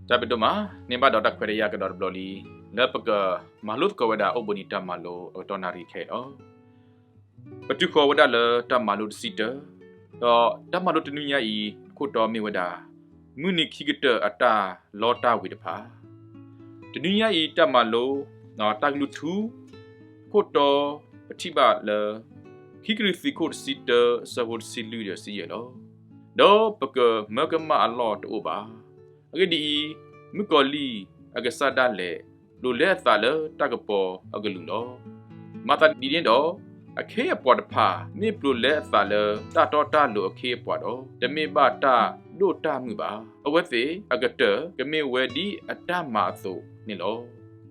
တၢ်ဘျုးဒိၣ်မး, န့ၢ်ဘၣ်ဒီးတၢ်ခွဲးတၢ်ယာ်ကဒီးတဘျီလံ, လၢပကမၤလိသကိးဝဲဒၣ်အိၣ်ဘှံးနံၤတၢ်မၤလိအကတီၢ်နၣ်ရံၣ်ခဲအံၤလီၤ. ပတုၤဃီၤဝဲဒၣ်လၢတၢ်မၤလိတဆံတၢ, ဒီးတၢ်မၤလိတနွံညါအံၤ အခိၣ်တီမ့ၢ်ဝဲဒၣ် မုၢ်နံၤခံကတၢၢ်အတၢ်လီတၢ်ဝ့ၤတဖၣ် တနွံညါအံၤတၢ်မၤလိ တၢ်ကလုၢ်ထူ အခိၣ်တီ ပထံၣ်ဘၣ်လၢ ခံကရံၣ်သူးခိၣ်တဆံတၢ အဆၢဖိတဆံလွံၢ်ဒီးတဆံယဲၢ်လီၤ. ဒီးပကမၢကမၣ်အလီၢ်တအိၣ်ဘၣ်. အဂ့ၢ်ဒ်အံၤ, မုၣ်ကီၤလံၢ်အကစၢ်ဒၣ်လဲာ် ပျိာ်လဲအသးလၢတၢ်ကပီၤအကလုၢ်လီၤ. မၤသးဒ်န့ၣ်ဒီး, အခ့အပှၤတဖၣ် မ့ၢ်ပျိာ်လဲအသးလၢတၢ်တီတၢ်လိၤအခ့အပှၤဒီး, တမ့ၢ်ဘၣ်တၢ်ဒိၣ်တၢ်မုၢ်ဘၣ်. အဝဲသ့ၣ်အကတၢၢ်ကမ့ၢ်ဝဲဒ်အတၢ်မၤအသိးန့ၣ်လီၤ.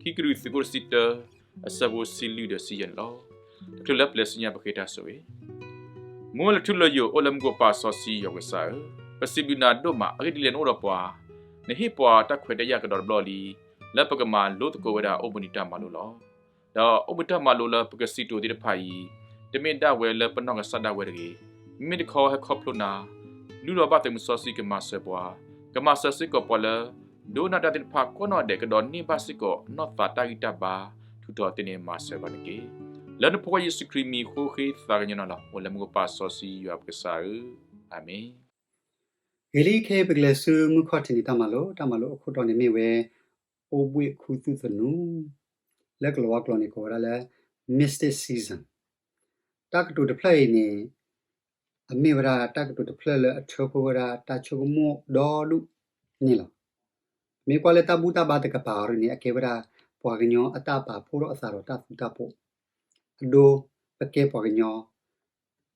ခံကရံၣ်သူးခိၣ်တဆံတၢ အဆၢဖိတဆံလွံၢ်ဒီးတဆံယဲၢ်န့ၣ်လီၤ. တချုးလၢပလဲၤဆူညါပဃ့တၢ်ဆိၣ်ဂ့ၤ, မူဝဲလၢထူလၢယိာ်အိၣ်လၢမူခိၣ်ပၢ်စီဆှံယွၤပကစၢ်ဧၢ, ပစံးဘျုးနၤဒိၣ်မး အဂ့ၢ်ဒ်လဲၣ်နအိၣ်ဒီးပှၤ, နဟ့ၣ်ပှၤတၢ်ခွဲးတၢ်ယာ်ကဒီးတဘျီလံ, လၢပကမၤလိသကိးဝဲဒၣ်အိၣ်ဘှံးနံၤတၢ်မၤလိလီၤ. ဒီးအိၣ်ဘှံးတၢ်မၤလိလၢပကစံးတိၤသ့ၣ်တဖၣ်အံၤ, တမ့ၢ်ဒၣ်ဝဲလၢပနီၢ်ကစၢ်ဒၣ်ဝဲတဂ့ၤ, မ့မ့ၢ်တခီဟဲခီဖျိနၤ, လုၢ်လီၤဘၣ်သုးမုၢ်စီဆှံကမၤစၢၤပှၤ, ကမၤစၢၤစ့ၢ်ကီးပှၤလၢ ဒိကနၣ်တၢ်သ့ၣ်တဖၣ်ကိးနီၢ်ဒဲး ကဒိးန့ၢ်ဘၣ်စ့ၢ်ကီးနီၢ်သးတၢ်ဂံၢ်တၢ်ဘါ ထုးထီၣ်သ့န့ၣ်မၤစၢၤပှၤန့ၣ်တက့ၢ်. လၢနဖိခွါယ့ၣ်ၡူးခရံာ်မံၤဃိဃ့သးကညီၤနၤလီၤ. အိၣ်လၢမူခိၣ်ပၢ်စီဆှံယွၤပကစၢ်ဧၢ, အၤမ့ၣ်. ဂ့ၤလံခဲအံၤ ပကလဲၤဆူမုၢ်ခီၣ်ထံးနံၤတၢ်မၤလိ, တၢ်မၤလိအခိၣ်တီန့ၣ်မ့ၢ်ဝဲ အိၣ်ဘှံးခူသူၣ်သနူ, လၢကလၤဝါကျိာ်န့ၣ်ကိးဝဲဒၣ်လၢ Mystic Season. တၢ်ကတိၤတဖျၢၣ်အံၤန့ၣ် အမ့ၢ်ဝဲဒၣ်တၢ်ကတိၤတဖျၢၣ်လၢအထၢဖှိၣ်ဝဲဒၣ်တၢ်ဆိကမိၣ်ဒီဒူၣ်န့ၣ်လီၤ. မ့ၢ်ကွၢ်လၢတၢ်ဘူၣ်တၢ်ဘါတကပၤအံၤန့ၣ် အကဲဝဲဒၣ် ပှၤကညီအတၢ်ပာ်ဖှိၣ်ထီၣ်အသးဒီးတၢ်သူတၢ်ပိး, အဒိ ပကဲပှၤကညီ,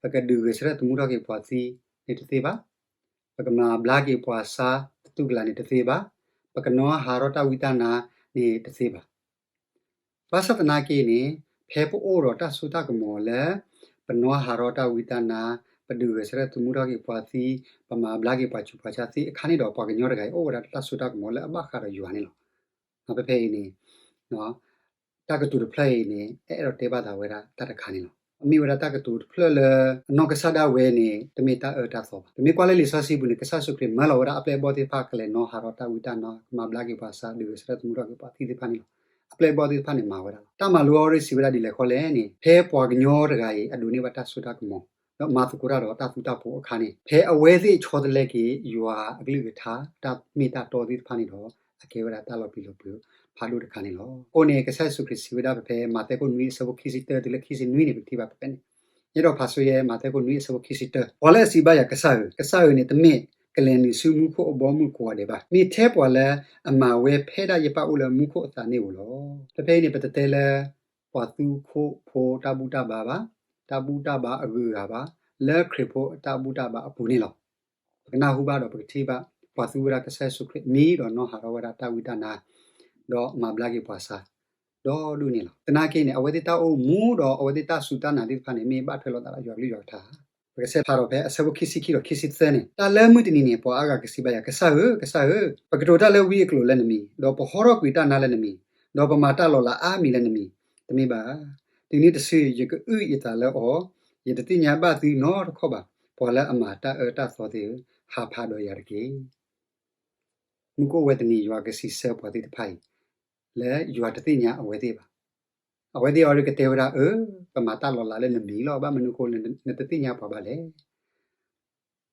ပကဒုးဂဲၤဆၢထၢၣ်သမူထီၣ်က့ၤပှၤသံန့ၣ်တသ့ဘၣ်, ပကမၤဘျါက့ၤပှၤဆါတတူၢ်ကလာ်န့ၣ်တသ့ဘၣ်, ပကနီၣ်ဟးထီၣ်တၢ်ဝံတၢ်နါန့ၣ်တသ့ဘၣ်. ဘၣ်ဆၣ်သနာ်က့န့ၣ် ဖဲပအိၣ်ဒီးတၢ်စိတၢ်ကမီၤလၢ ပနီၣ်ဟးထီၣ်တၢ်ဝံတၢ်နါ, ပဒုးဂဲၤဆၢထၢၣ်သမူထီၣ်က့ၤပှၤသံ, ပမၤဘျါက့ၤပှၤဆူးပှၤဆါသ့အခါန့ၣ်ဒီး ပှၤကညီတဂၤအံၤအိၣ်ဝဲဒၣ်တၢ်စိတၢ်ကမီၤလၢအဘၣ်ဃးဒီးယွၤန့ၣ်လီၤ. ဖဲဖဲအံၤန့ၣ် တၢ်ကတိၤတဖျၢၣ်အံၤန့ၣ် အဲၣ်ဒိးတဲဘၣ်သးဝဲဒၣ်တၢ်တခါန့ၣ်လီၤ. အမ့ၢ်ဝဲဒၣ်တၢ်ကတိၤတဖျၢၣ်လၢ အနီၢ်ကစၢ်ဒၣ်ဝဲန့ၣ် တမ့ၢ်တၢ်အၢတၢ်သီဘၣ်. ပမ့ၢ်ကွၢ်လၢလံာ်စီဆှံပူၤန့ၣ် ကစၢ်ယ့ၣ်ၡူးခရံာ်မၢလီၤဝဲဒၣ်အပျဲၢ်အဘီၣ်သ့ၣ်တဖၣ် ကလဲၤနီၣ်ဟးထီၣ်တၢ်ဝံတၢ်နါ, ကမၤဘျါက့ၤပှၤဆါ, ဒုးဂဲၤဆၢထၢၣ်သမူထီၣ်က့ၤပှၤသံသ့ၣ်တဖၣ်န့ၣ်လီၤ. အပျဲၢ်အဘီၣ်သ့ၣ်တဖၣ်န့ၣ် မၤဝဲဒၣ်လီၤ. တၢ်မၤလိအံၤစံးဝဲဒၣ်ဒ်လဲၣ်ဃီလဲၣ်န့ၣ် ဖဲပှၤကညီတဂၤအံၤ အဒိးန့ၢ်ဘၣ်တၢ်စိတၢ်ကမီၤ ဒီးမၤသကိးတၢ်ဒီးတၢ်သူတၢ်ပိးအခါန့ၣ် ဖဲအဝဲသ့ၣ်ဆီတလဲက့ၤ ယွၤအကလုၢ်ကထါ တၢ်မ့ၢ်တၢ်တီသ့ၣ်တဖၣ်န့ၣ်ဒီး အကဲဝဲဒၣ်တၢ်လီၤပျံၤလီၤဖုးဖးဒိၣ်တခါန့ၣ်လီၤ. အဃိန့ၣ် ကစၢ်ယ့ၣ်ၡူးခရံာ်စံးဝဲဒၣ်ဖဲ မးသဲခိၣ်နွံအဆၢဖိခံဆံတၢတုၤလၢခံဆံနွံန့ၣ် ပကထံၣ်ဘၣ်ဖဲန့ၣ်, ယအဲၣ်ဒိးဖးဆိယဲ မးသဲခိၣ်နွံအဆၢဖိခံဆံတၢ, ပှၤလၢအစံးဘၣ်ယၤ ကစၢ်ဧၢ, ကစၢ်ဧၢန့ၣ် တမ့ၢ်ကလဲၤနုာ်ဆူမူခိၣ်အဘီအမုၢ်ကိးဂၤဒဲးဘၣ်. မ့ၢ်ထဲပှၤလၢအမၤဝဲဖဲဒၣ်ယပၢ်အိၣ်လၢမူခိၣ်အသးန့ၣ်ဧိၤလီၤ. ဖဲဖဲအံၤန့ၣ် ပတတဲလၢ ပှၤသူခိၣ်ဖိတၢ်ဘူၣ်တၢ်ဘါဘၣ်, တၢ်ဘူၣ်တၢ်ဘါအဂုၤအဂၤဘၣ်, လၢခရံာ်ဖိအတၢ်ဘူၣ်တၢ်ဘါအပူၤန့ၣ်လီၤ. ပကနၢ်ဟူဘၣ်ဒီးပကထံၣ်ဘၣ် ပှၤသူဝဲဒၣ်ကစၢ်ယ့ၣ်ၡူးခရံာ်အမံၤဒီးနီၣ်ဟးထီၣ်ဝဲဒၣ်တၢ်ဝံတၢ်နါ ဒီးမၤဘျါက့ၤပှၤဆါ ဒီဒူၣ်န့ၣ်လီၤ. သနာ်က့န့ၣ် အဝဲသ့ၣ်တၢ်အိၣ်မူဒီးအဝဲသ့ၣ်တၢ်စူၢ်တၢ်နာ်သ့ၣ်တဖၣ်န့ၣ် မ့ၢ်ဘၣ်ထွဲလိာ်သးဒီးယွၤကလုၢ်ယွၤကထါ. ပကဆဲးဖးဒီးဖဲအဆၢဖိခံဆံခံဒီးခံဆံသၢန့ၣ်, တၢ်လၢမုၢ်တနံၤန့ၣ် ပှၤအါဂၤကစံးဘၣ်ယၤ ကစၢ်ဧၢ, ကစၢ်ဧၢ, ပကတိၤတၢ်လၢဝံအကျိာ်လၢနမံၤ, ဒီးပဟီထီၣ်ကွံာ်တၢ်နါလၢနမံၤ, ဒီးပမၤတၢ်လီၤလးအါမံၤလၢနမံၤ, တမ့ၢ်ဘၣ်ဧါ. တုၤနုၤတစု ယကအုၣ်ယသးလၢအီၤ, ယတသ့ၣ်ညါဘၣ်သုနီတခီၣ်ဘၣ်. ပှၤလၢအမၤတၢ်အၢတၢ်သီသ့ၣ်ဧၢ, ဟးဖးဒီးယၤတက့ၢ်. မုၢ်ကအိၣ်ဝဲတနံၤ ယွၤကစံးဆၢပှၤသ့ၣ်တဖၣ်အံၤ လၢယွၤတသ့ၣ်ညါအဝဲသ့ၣ်ဘၣ်. အဝဲသ့ၣ်အံၤကတဲဝဲဒၣ် အၢ, ပမၤတၢ်လီၤလးလၢနမံၤလီၤ, ဘၣ်မနုၤအဃိလၢနတသ့ၣ်ညါပှၤဘၣ်လဲၣ်.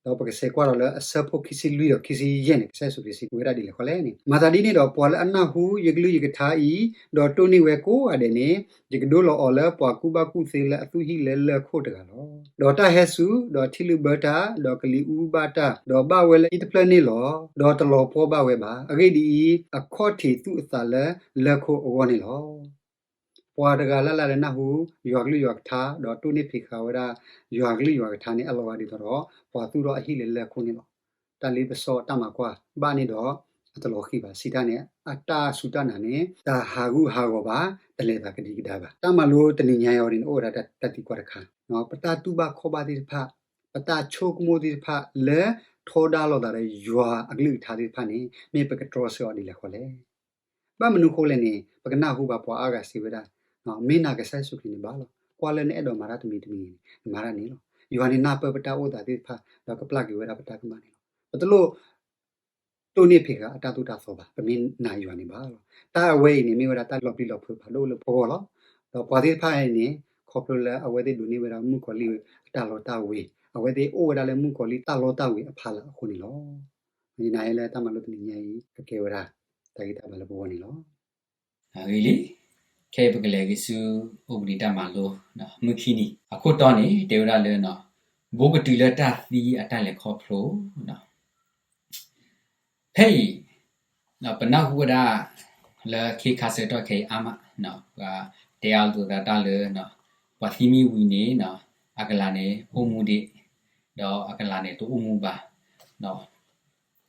ဒီးပကဆဲးကွၢ်ဒီးလၢအဆၢဖိခံဆံလွံၢ်ဒီးခံဆံယဲၢ်န့ၣ် ကစၢ်ယ့ၣ်ၡူးခရံာ်စံးဝဲဒၣ်ဒ်လဲၣ်ဃီလဲၣ်န့ၣ်, မၤသးဒ်န့ၣ်ဒီး ပှၤလၢအနၢ်ဟူယကလုၢ်ယကထါအံၤ, ဒီးတိၢ်န့ၢ်ဝဲကိးဂၤဒဲးန့ၣ်, ယကဒိလီၤအီၤလၢပှၤကူၣ်ဘၣ်ကူၣ်သ့လၢအသူၣ်ဟံၣ်လၢလၢၢ်ခိၣ်တဂၤလီၤ. ဒီးတၢ်ဟဲစူၤ, ဒီးထံလုၣ်ဘၢတၢ်, ဒီးကလံၤအူဘၣ်တၢ်, ဒီးဘၣ်ဝဲလၢဟံၣ်တဖျၢၣ်န့ၣ်လီၤ. ဒီးတလီၤပှီၢ်ဘၣ်ဝဲဘၣ်. အဂ့ၢ်ဒ်အံၤ, အခီၣ်ထံးသူၣ်အသးလၢလၢၢ်ခိၣ်အဂီၢ်န့ၣ်လီၤ. ပှၤတဂၤလၢ်လၢ်လၢနၢ်ဟူ ယွၤကလုၢ်ယွၤကထါ, ဒီးတိၢ်န့ၢ်ဖံးဃာ်ဝဲဒၣ် ယွၤကလုၢ်ယွၤကထါန့ၣ် အလီၤဂာ်ဒ်သိးဒီး ပှၤသူၣ်ထီၣ်အဟံၣ်လၢလၢၢ်ခိၣ်န့ၣ်လီၤ. တၢ်လ့ပစီတၢ်မၤကွၢ်ဘၣ်န့ၣ်ဒီး အတလီၤဃံၤဘၣ်. စံးတၢ်န့ၣ် အတၢ်စူၢ်တၢ်နာ်န့ၣ် တဟးဂူာ်ဟးဂီၤဘၣ်, တလဲၤသးကဒံကဒါဘၣ်. တၢ်မၤလိတနံၤညါအံၤန့ၣ် အိၣ်ဝဲဒၣ်တၢ်သံကွၢ်တခါ, ပတၢ်တူၢ်ဘၣ်ခီၣ်ဘၣ်သ့ၣ်တဖၣ်, ပတၢ်ဆိကမိၣ်သ့ၣ်တဖၣ်လၢ ထီဒါလိာ်သးဒီးယွၤအကလုၢ်ကထါသ့ၣ်တဖၣ်န့ၣ် မ့ၢ်ပကတြီဆၢအီၤဒ်လဲၣ်ဃီလဲၣ်. ဘၣ်မနုၤအဃိလဲၣ်န့ၣ် ပကနၢ်ဟူဘၣ်ပှၤအါဂၤစံးဝဲဒၣ်, မ့ၢ်နာ်ကစၢ်ယ့ၣ်ၡူးခရံာ်န့ၣ်ဘၣ်လီၤ. ကွၢ်လၢနအဲၣ်ဒိးမၤတၢ်တမံၤတမံၤန့ၣ် နမၤတၢ်န့ၣ်လီၤ. ယွၤန့ၣ်နၢ်ပၢၢ်ပတၢ်အိၣ်သးသ့ၣ်တဖၣ် ဒီးကပျၢ်က့ၤဝဲဒၣ်ပတၢ်ကမၣ်န့ၣ်လီၤ. ပတလိၣ် တိၢ်န့ၢ်ဖံးဃာ်အတၢ်သိၣ်တၢ်သီဘၣ်, ပမ့ၢ်နာ်ယွၤန့ၣ်ဘၣ်လီၤ. တၢ်အဝဲအံၤန့ၣ် မ့ၢ်ဝဲဒၣ်တၢ်လီၤပျံၤလီၤဖုးဖးဒိၣ်လၢပဂီၢ်လီၤ. ဒီးပှၤသ့ၣ်တဖၣ်အံၤန့ၣ် ခီဖျိလၢအဝဲသ့ၣ်ဒိးန့ၢ်ဝဲဒၣ်မုၣ်ကီၤလံၢ်အတၢ်လီတၢ်ဝ့ၤ, အဝဲသ့ၣ်အိၣ်ဝဲဒၣ်လၢမုၣ်ကီၤလံၢ်တၢ်လီတၢ်ဝ့ၤအဖီလာ်အဃိန့ၣ်လီၤ. ယနာ်လၢတၢ်မၤလိတနံၤညါအံၤ ကကဲဝဲဒၣ်တၢ်ဂံၢ်တၢ်ဘါလၢပဂီၢ်န့ၣ်လီၤ. အဂ့ၢ်လံ, ခဲအံၤပကလဲၤက့ၤဆူ အိၣ်ဘှံးနံၤတၢ်မၤလိ မုၢ်ခံနံၤ အခိၣ်တီန့ၣ် တဲဝဲဒၣ်လၢ ဘူးကတုၤလၢတၢ်သံအတၢ်လဲၤခီဖျိ ဖဲအံၤ ပနၢ်ဟူဝဲဒၣ် လၢခ့ခါဆၢကတီၢ်ခဲအံၤအါမး ပှၤတဲအါလိာ်သးတၢ်လၢ ပှၤသံမ့ၢ်ဝံၤန့ၣ် အကလၤန့ၣ်အိၣ်မူဒံး, ဒီးအကလၤန့ၣ်တအိၣ်မူဘၣ်,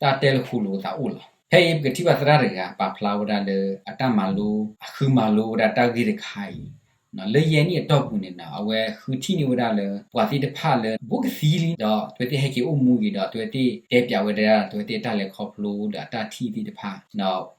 တၢ်တဲလၢဃိာ်လိာ်သးအိၣ်လီၤ. ဖဲအံၤပကထံၣ်ဘၣ်သရၣ်တဂၤပာ်ဖျါဝဲဒၣ်လၢ အတၢ်မၤလိ အဃုမၤလိဝဲဒၣ်တၢ်ဂ့ၢ်တခါအံၤ လၢယဲၢ်နံၣ်အတီၢ်ပူၤန့ၣ် အဝဲဃုထံၣ်န့ၢ်ဝဲဒၣ်လၢ ပှၤသ့ၣ်တဖၣ်လၢ ဘူးကသံလံ ဒီးအဝဲသ့ၣ်ဟဲက့ၤအိၣ်မူက့ၤဒီး အဝဲသ့ၣ်တဲပၠးဝဲဒၣ် အဝဲသ့ၣ်အတၢ်လဲၤခီဖျိဒီးအတၢ်ထံၣ်သ့ၣ်တဖၣ်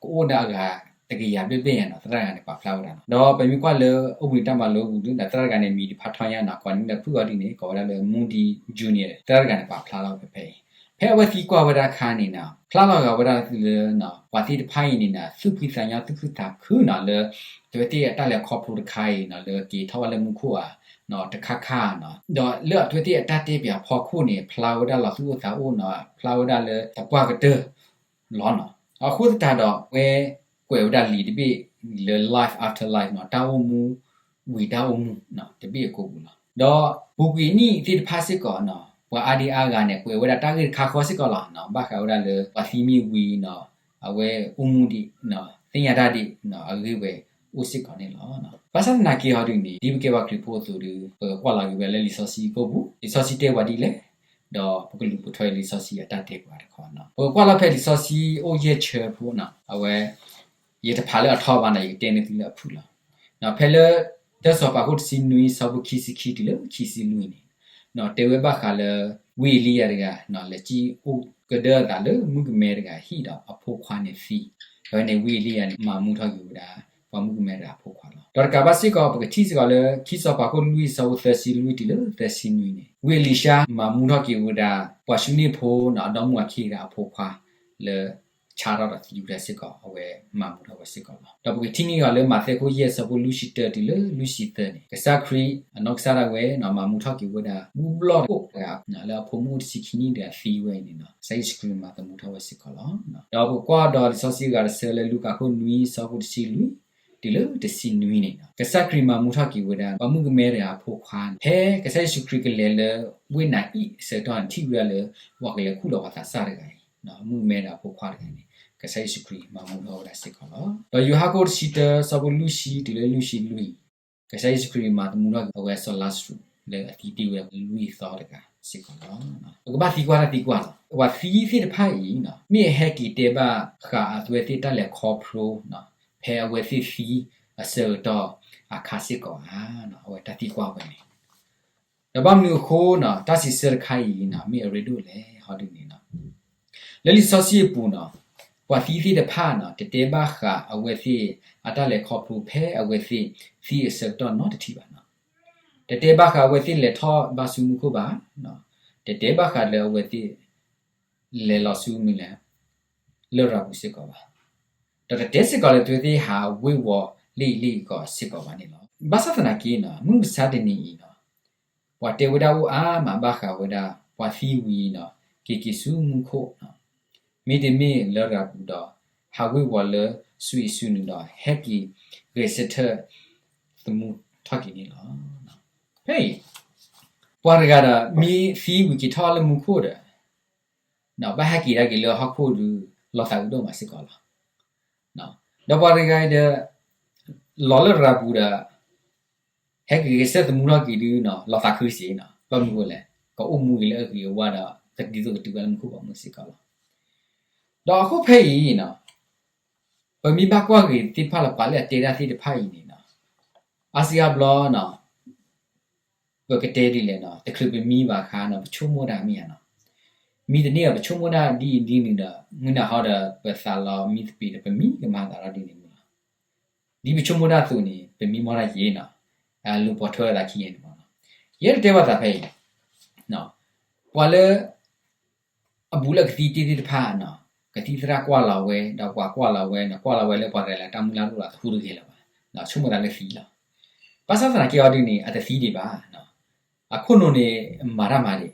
ကအိၣ်ဒၣ်အဂၤတကယၤဘျဲၣ်ဘျဲၣ်ညါနီၤ သရၣ်တဂၤန့ၣ်ပာ်ဖျါဝဲဒၣ်နီၤ. ဒီးပမ့ၢ်ကွၢ်လၢအိၣ်ဘှံးနံၤတၢ်မၤလိပူၤဒီး သရၣ်တဂၤန့ၣ် မံၤတဖးထီညါနီၤ ကိးနံၤလၢဖုၣ်အီၤဒ်န့ၣ် ကိးဝဲဒၣ်လၢ Moody Junior သရၣ်တဂၤန့ၣ်ပာ်ဖျါထီၣ်ဖဲဖဲအံၤ ဖဲအဝဲသံကွၢ်ဝဲဒၣ်အခါန့ၣ်နီၤ ဖျါလီၤဂာ်ဝဲဒၣ်လၢ ပှၤသ့ၣ်တဖၣ်အံၤန့ၣ်နီၤ သူၣ်ဖှံသးညီသူၣ်ခုသးခုနီၤ လၢ အဝဲသ့ၣ်အတၢ်လဲၤခီဖျိတခါအံၤနီၤ လၢက့ၤထီၣ်ဘၣ်လၢမူခိၣ်ဧါ တခါခါနီၤ ဒီးလၢအဝဲသ့ၣ်အတၢ်တဲပၠးဖီခိၣ်န့ၣ် ဖျါဝဲဒၣ်လီၤသူၣ်အိၣ်သးအိၣ်နီၤ ဖျါဝဲဒၣ်လၢသပှၢ်ကတၢၢ်လီၤနီၤ. အဃိသတးဒီး အဝဲကွဲးဝဲဒၣ်လံာ်တဘ့ၣ်လၢ Life After Life နီၤ တၢ်အိၣ်မူဝံၤတၢ်အိၣ်မူတဘ့ၣ်အကိာ်ပူၤလီၤ. ဒီးပူၤကွံာ်နံၣ်သ့ၣ်တဖၣ်စ့ၢ်ကီးနီၤ ပှၤအါဒံအါဂၤန့ၣ် ကွဲးဝဲဒၣ်တၢ်ဂ့ၢ်တခါဃီစ့ၢ်ကီးလီၤနီၤ ဘၣ်ဃးဝဲဒၣ်လၢ ပှၤသံမ့ၢ်ဝံၤနီၤ အဝဲအိၣ်မူဒံး သ့ၣ်ညါတၢ်ဒံး အဂ့ၢ်ဝဲအိၣ်စ့ၢ်ကီးန့ၣ်လီၤ. ဘၣ်ဆၣ်သနာ်က့ဟီဒ်န့ၣ် ဒ်ပကဲပှၤခရံာ်ဖိအသိးဒီး ပကကွၢ်လီၤက့ၤဝဲလၢလံာ်စီဆှံကိာ်ပူၤ လံာ်စီဆှံတဲပှၤဒ်လဲၣ် ဒီးပကလူၤပိာ်ထွဲလံာ်စီဆှံအတၢ်တဲပှၤတခီနီၤ ပကကွၢ်လီၤဖဲလံာ်စီဆှံအိၣ်ယဲၢ်ဆၢဖိနီၤ အဝဲ ယတဖးလၢအထီဘၣ်နီၤ ယကတဲန့ၢ်သုလၢအဖုၣ်လီၤ. ဖဲလၢ တၢစီၤပၤခိၣ်တဆံနွံ ဆၢဖိခံဆံခံတုၤလၢခံဆံလွံၢ်န့ၣ် တဲဝဲဘၣ်ဃးလၢ ဝံအ့လံယၤတဂၤ လဲၤစံၣ်အိၣ်ကဒၢအသးလၢမုၣ်ကမဲတဂၤဟံၣ်ဒီးအဖိခွါန့ၣ်သံ, အဝဲန့ၣ်ဝံအ့လံယၤန့ၣ် မၤမူထီၣ်က့ၤဝဲဒၣ် ပှၤမုၣ်ကမဲတဂၤအဖိခွါလီၤ. ဒီးတကးဘၣ်စ့ၢ်ကီး ပကထံၣ်စ့ၢ်ကီးလၢ ခံစီၤပၤခိၣ်လွံၢ် ဆၢဖိသၢဆံလွံၢ်တုၤလၢသၢဆံနွံန့ၣ် ဝံအ့လံၡါ မၤမူထီၣ်က့ၤဝဲဒၣ် ပှၤၡူန့ၣ်ဖိနီၤ အဒီမါဝၤခံဂၤအဖိခွါ လၢ ဆါထီၣ်ဒီးသံဝဲဒၣ်စ့ၢ်ကီး အဝဲမၤမူထီၣ်ဝဲစ့ၢ်ကီးလီၤ. ဒီးပကထံၣ်န့ၢ်အီၤလၢမးသဲခိၣ်ယဲၢ် ဆၢဖိလွံၢ်ဆံတၢတုၤလၢလွံၢ်ဆံသၢန့ၣ် ကစၢ်ခရံာ်အနီၢ်ကစၢ်ဒၣ်ဝဲနီၤ မၤမူထီၣ်က့ၤဝဲဒၣ် ဘူၣ်ဘျီၣ်တအိၣ်တဂၤ လၢအဖိမုၣ်အိၣ်တဆံခံနံၣ်ဒီးအသံဝဲအံၤန့ၣ်နီၤ ကစၢ်ယ့ၣ်ၡူးခရံာ်မၤသမူထီၣ်ဝဲစ့ၢ်ကီးလီၤ. ဒီးပကကွၢ်ဒီးလံာ်စီဆှံအဂၤတဆၢလၢလူၤကၣ်ခိၣ်နွံ ဆၢဖိတဆံလွံၢ် တုၤလၢတဆံနွံန့ၣ်နီၤ ကစၢ်ခရံာ်မၤမူထီၣ်က့ၤဝဲဒၣ် ပှၤမုၣ်ကမဲတဂၤအဖိခွါန့ၣ် ဖဲကစၢ်ယ့ၣ်ၡူးခရံာ်ကလဲၤလၢ ဝ့ၢ်နၤအံၣ်အဆၢကတီၢ်န့ၣ် ထံၣ်ဝဲဒၣ်လၢ ပှၤကလဲၤခူၣ်လီၤပှၤသးစၢ်တဂၤအံၤ မုၣ်ကမဲတဂၤအဖိခွါတဂၤန့ၣ် ကစၢ်ယ့ၣ်ၡူးခရံာ်မၤမူထီၣ်ဝဲဒၣ်စ့ၢ်ကီးလီၤ. ဒီးယိၤဟၣ်ခိၣ်တဆံတၢ ဆၢဖိလွံၢ်ဆံတုၤလၢလွံၢ်ဆံလွံၢ် ကစၢ်ယ့ၣ်ၡူးခရံာ်မၤသမူထီၣ်က့ၤအဝဲစီၤလါစရူး လၢအသံတ့ၢ်ဝဲဒၣ်လွံၢ်သီတဂၤစ့ၢ်ကီးလီၤ. ပကဘၣ်သံကွၢ်တၢ်သံကွၢ်လီၤ. ပှၤသံသ့ၣ်တဖၣ်အံၤ မ့ၢ်အဟဲက့ၤတဲဘၣ်ဃးအဝဲသ့ၣ်တၢ်လဲၤခီဖျိ ဖဲအဝဲသ့ၣ်သံအဆၢကတီၢ်အခါစ့ၢ်ကီးဧါ, အဝဲတၢ်သံကွၢ်ဝဲန့ၣ် ဒီးဘၣ်မနုၤအဃိနီၤ တၢ်စံးဆၢတခါအံၤနီၤ မ့ၢ်အရ့ဒိၣ်လဲၣ် ဟီဒ်န့ၣ်နီၤ လၢလံာ်စီဆှံအပူၤနီၤ ပှၤသံသ့ၣ်တဖၣ်နီၤ တတဲဘၣ်ဃးအဝဲသ့ၣ်အတၢ်လဲၤခီဖျိဖဲအဝဲသ့ၣ်သံအဆၢကတီၢ်နီတထံၣ်ဘၣ်နီၤ. တတဲဘၣ်ဃးအဝဲသ့ၣ်လဲၤထီၣ်ဘၣ်ဆူမူခိၣ်ဘၣ်, တတဲဘၣ်ဃးလၢအဝဲသ့ၣ် လဲၤလီၤဆူမနုၤလဲၣ် လရာ်ပူၤစ့ၢ်ကီးဘၣ်. ဒီးတတဲစ့ၢ်ကီးလၢအဝဲသ့ၣ်ဟးဝ့ၤဝီၤလၢအံၤလၢအံၤကီးစ့ၢ်ကီးဘၣ်န့ၣ်လီၤ. ဘၣ်ဆၣ်သနာ်က့နီၤ မုၢ်မဆါတနံၤအံၤနီၤ ပှၤတဲဝဲဒၣ်အိၣ်အါမးဘၣ်ဃးဝဲဒၣ် ပှၤသံဝံၤနီၤ က့ၤက့ၤဆူမူခိၣ်နီၤ မ့တမ့ၢ်လရာ်ပူၤဒီး ဟးဝ့ၤဝီၤလၢဆူအံၤဆူနုၤဒီး ဟဲက့ၤဂဲၤဆၢထၢၣ်သမူထီၣ်က့ၤန့ၣ်လီၤ. ဖဲအံၤ ပှၤတဂၤဒီး မ့ၢ်သံဝံၤက့ၤထီၣ်လၢမူခိၣ်ဒီး ဘၣ်ဟဲက့ၤဒၣ်က့ၤလၢဟီၣ်ခိၣ်ဒီး လီၤသးအုးဒိၣ်မးစ့ၢ်ကီးလီၤ. ဒီးပှၤတဂၤအံၤဒီး လီၤလၢရၤပူၤဒီး ဟဲက့ၤဂဲၤဆၢထၢၣ်သမူထီၣ်က့ၤဒုးနီၤ လီၤသးခုစ့ၢ်နီၤ ဘၣ်မနုၤအဃိလဲၣ် ကအိၣ်မူက့ၤလၢအဂ့ၤအဝါဒီး ကဒ်သိးကတုၤဝဲလၢမူခိၣ်ဘီမုၢ်စ့ၢ်ကီးလီၤ. ဒီးအဃိဖဲအံၤနီၤ ပမ့ၢ်ဘၣ်ကွၢ်က့ၤသ့ၣ်တဖၣ်လၢပှၤလၢအတဲဒၣ်သ့ၣ်တဖၣ်အံၤန့ၣ်နီၤ အါစုအါဘျီနီၤ ပကတဲဒ်လဲၣ်နီၤ တချုးပမံဘၣ်အခါနီၤ ပဆိကမိၣ်တၢ်မ့ၢ်ဧါနီၤ မံတန့ၢ်ဒီး ပဆိကမိၣ်တၢ်ဒ်အံၤဒ်နုၤဒီး မုၢ်နၤဟီဒီး ပသးလီၤမံသပ့ၤဒီး ပမံကမၤသးထီၣ်ဒ်န့ၣ်မ့ၢ်လီၤ. ဒ်ပဆိကမိၣ်တၢ်အသိးန့ၣ် ပမံမီၢ်တၢ်ယဲနီၤ လူၤပိာ်ထွဲအသးခံဂၤန့ၣ်မ့ၢ်နီၤ ယဲတတဲဘၣ်သးဖဲအံၤ ပှၤလၢ အဘူးလၢကသံတ့ၢ်သ့ၣ်တဖၣ်နီၤ ကသံၣ်သရၣ်ကွၢ်လီၤဝဲ ဒီးပှၤကွၢ်လီၤဝဲန့ၣ် ကွၢ်လီၤဝဲလၢပှၤတဂၤလၢအတၢ်မုၢ်လၢ်တအိၣ်လီၤတဟူးတဂ့ၤလၢၤဘၣ်, ဆိကမိၣ်သးလၢသံလီၤ. ဘၣ်ဆၣ်သနာ်က့အီၤဒုန့ၣ် အတသံဒံးဘၣ်. အခိၣ်နူာ်န့ၣ် မၤတၢ်မၤဒံး,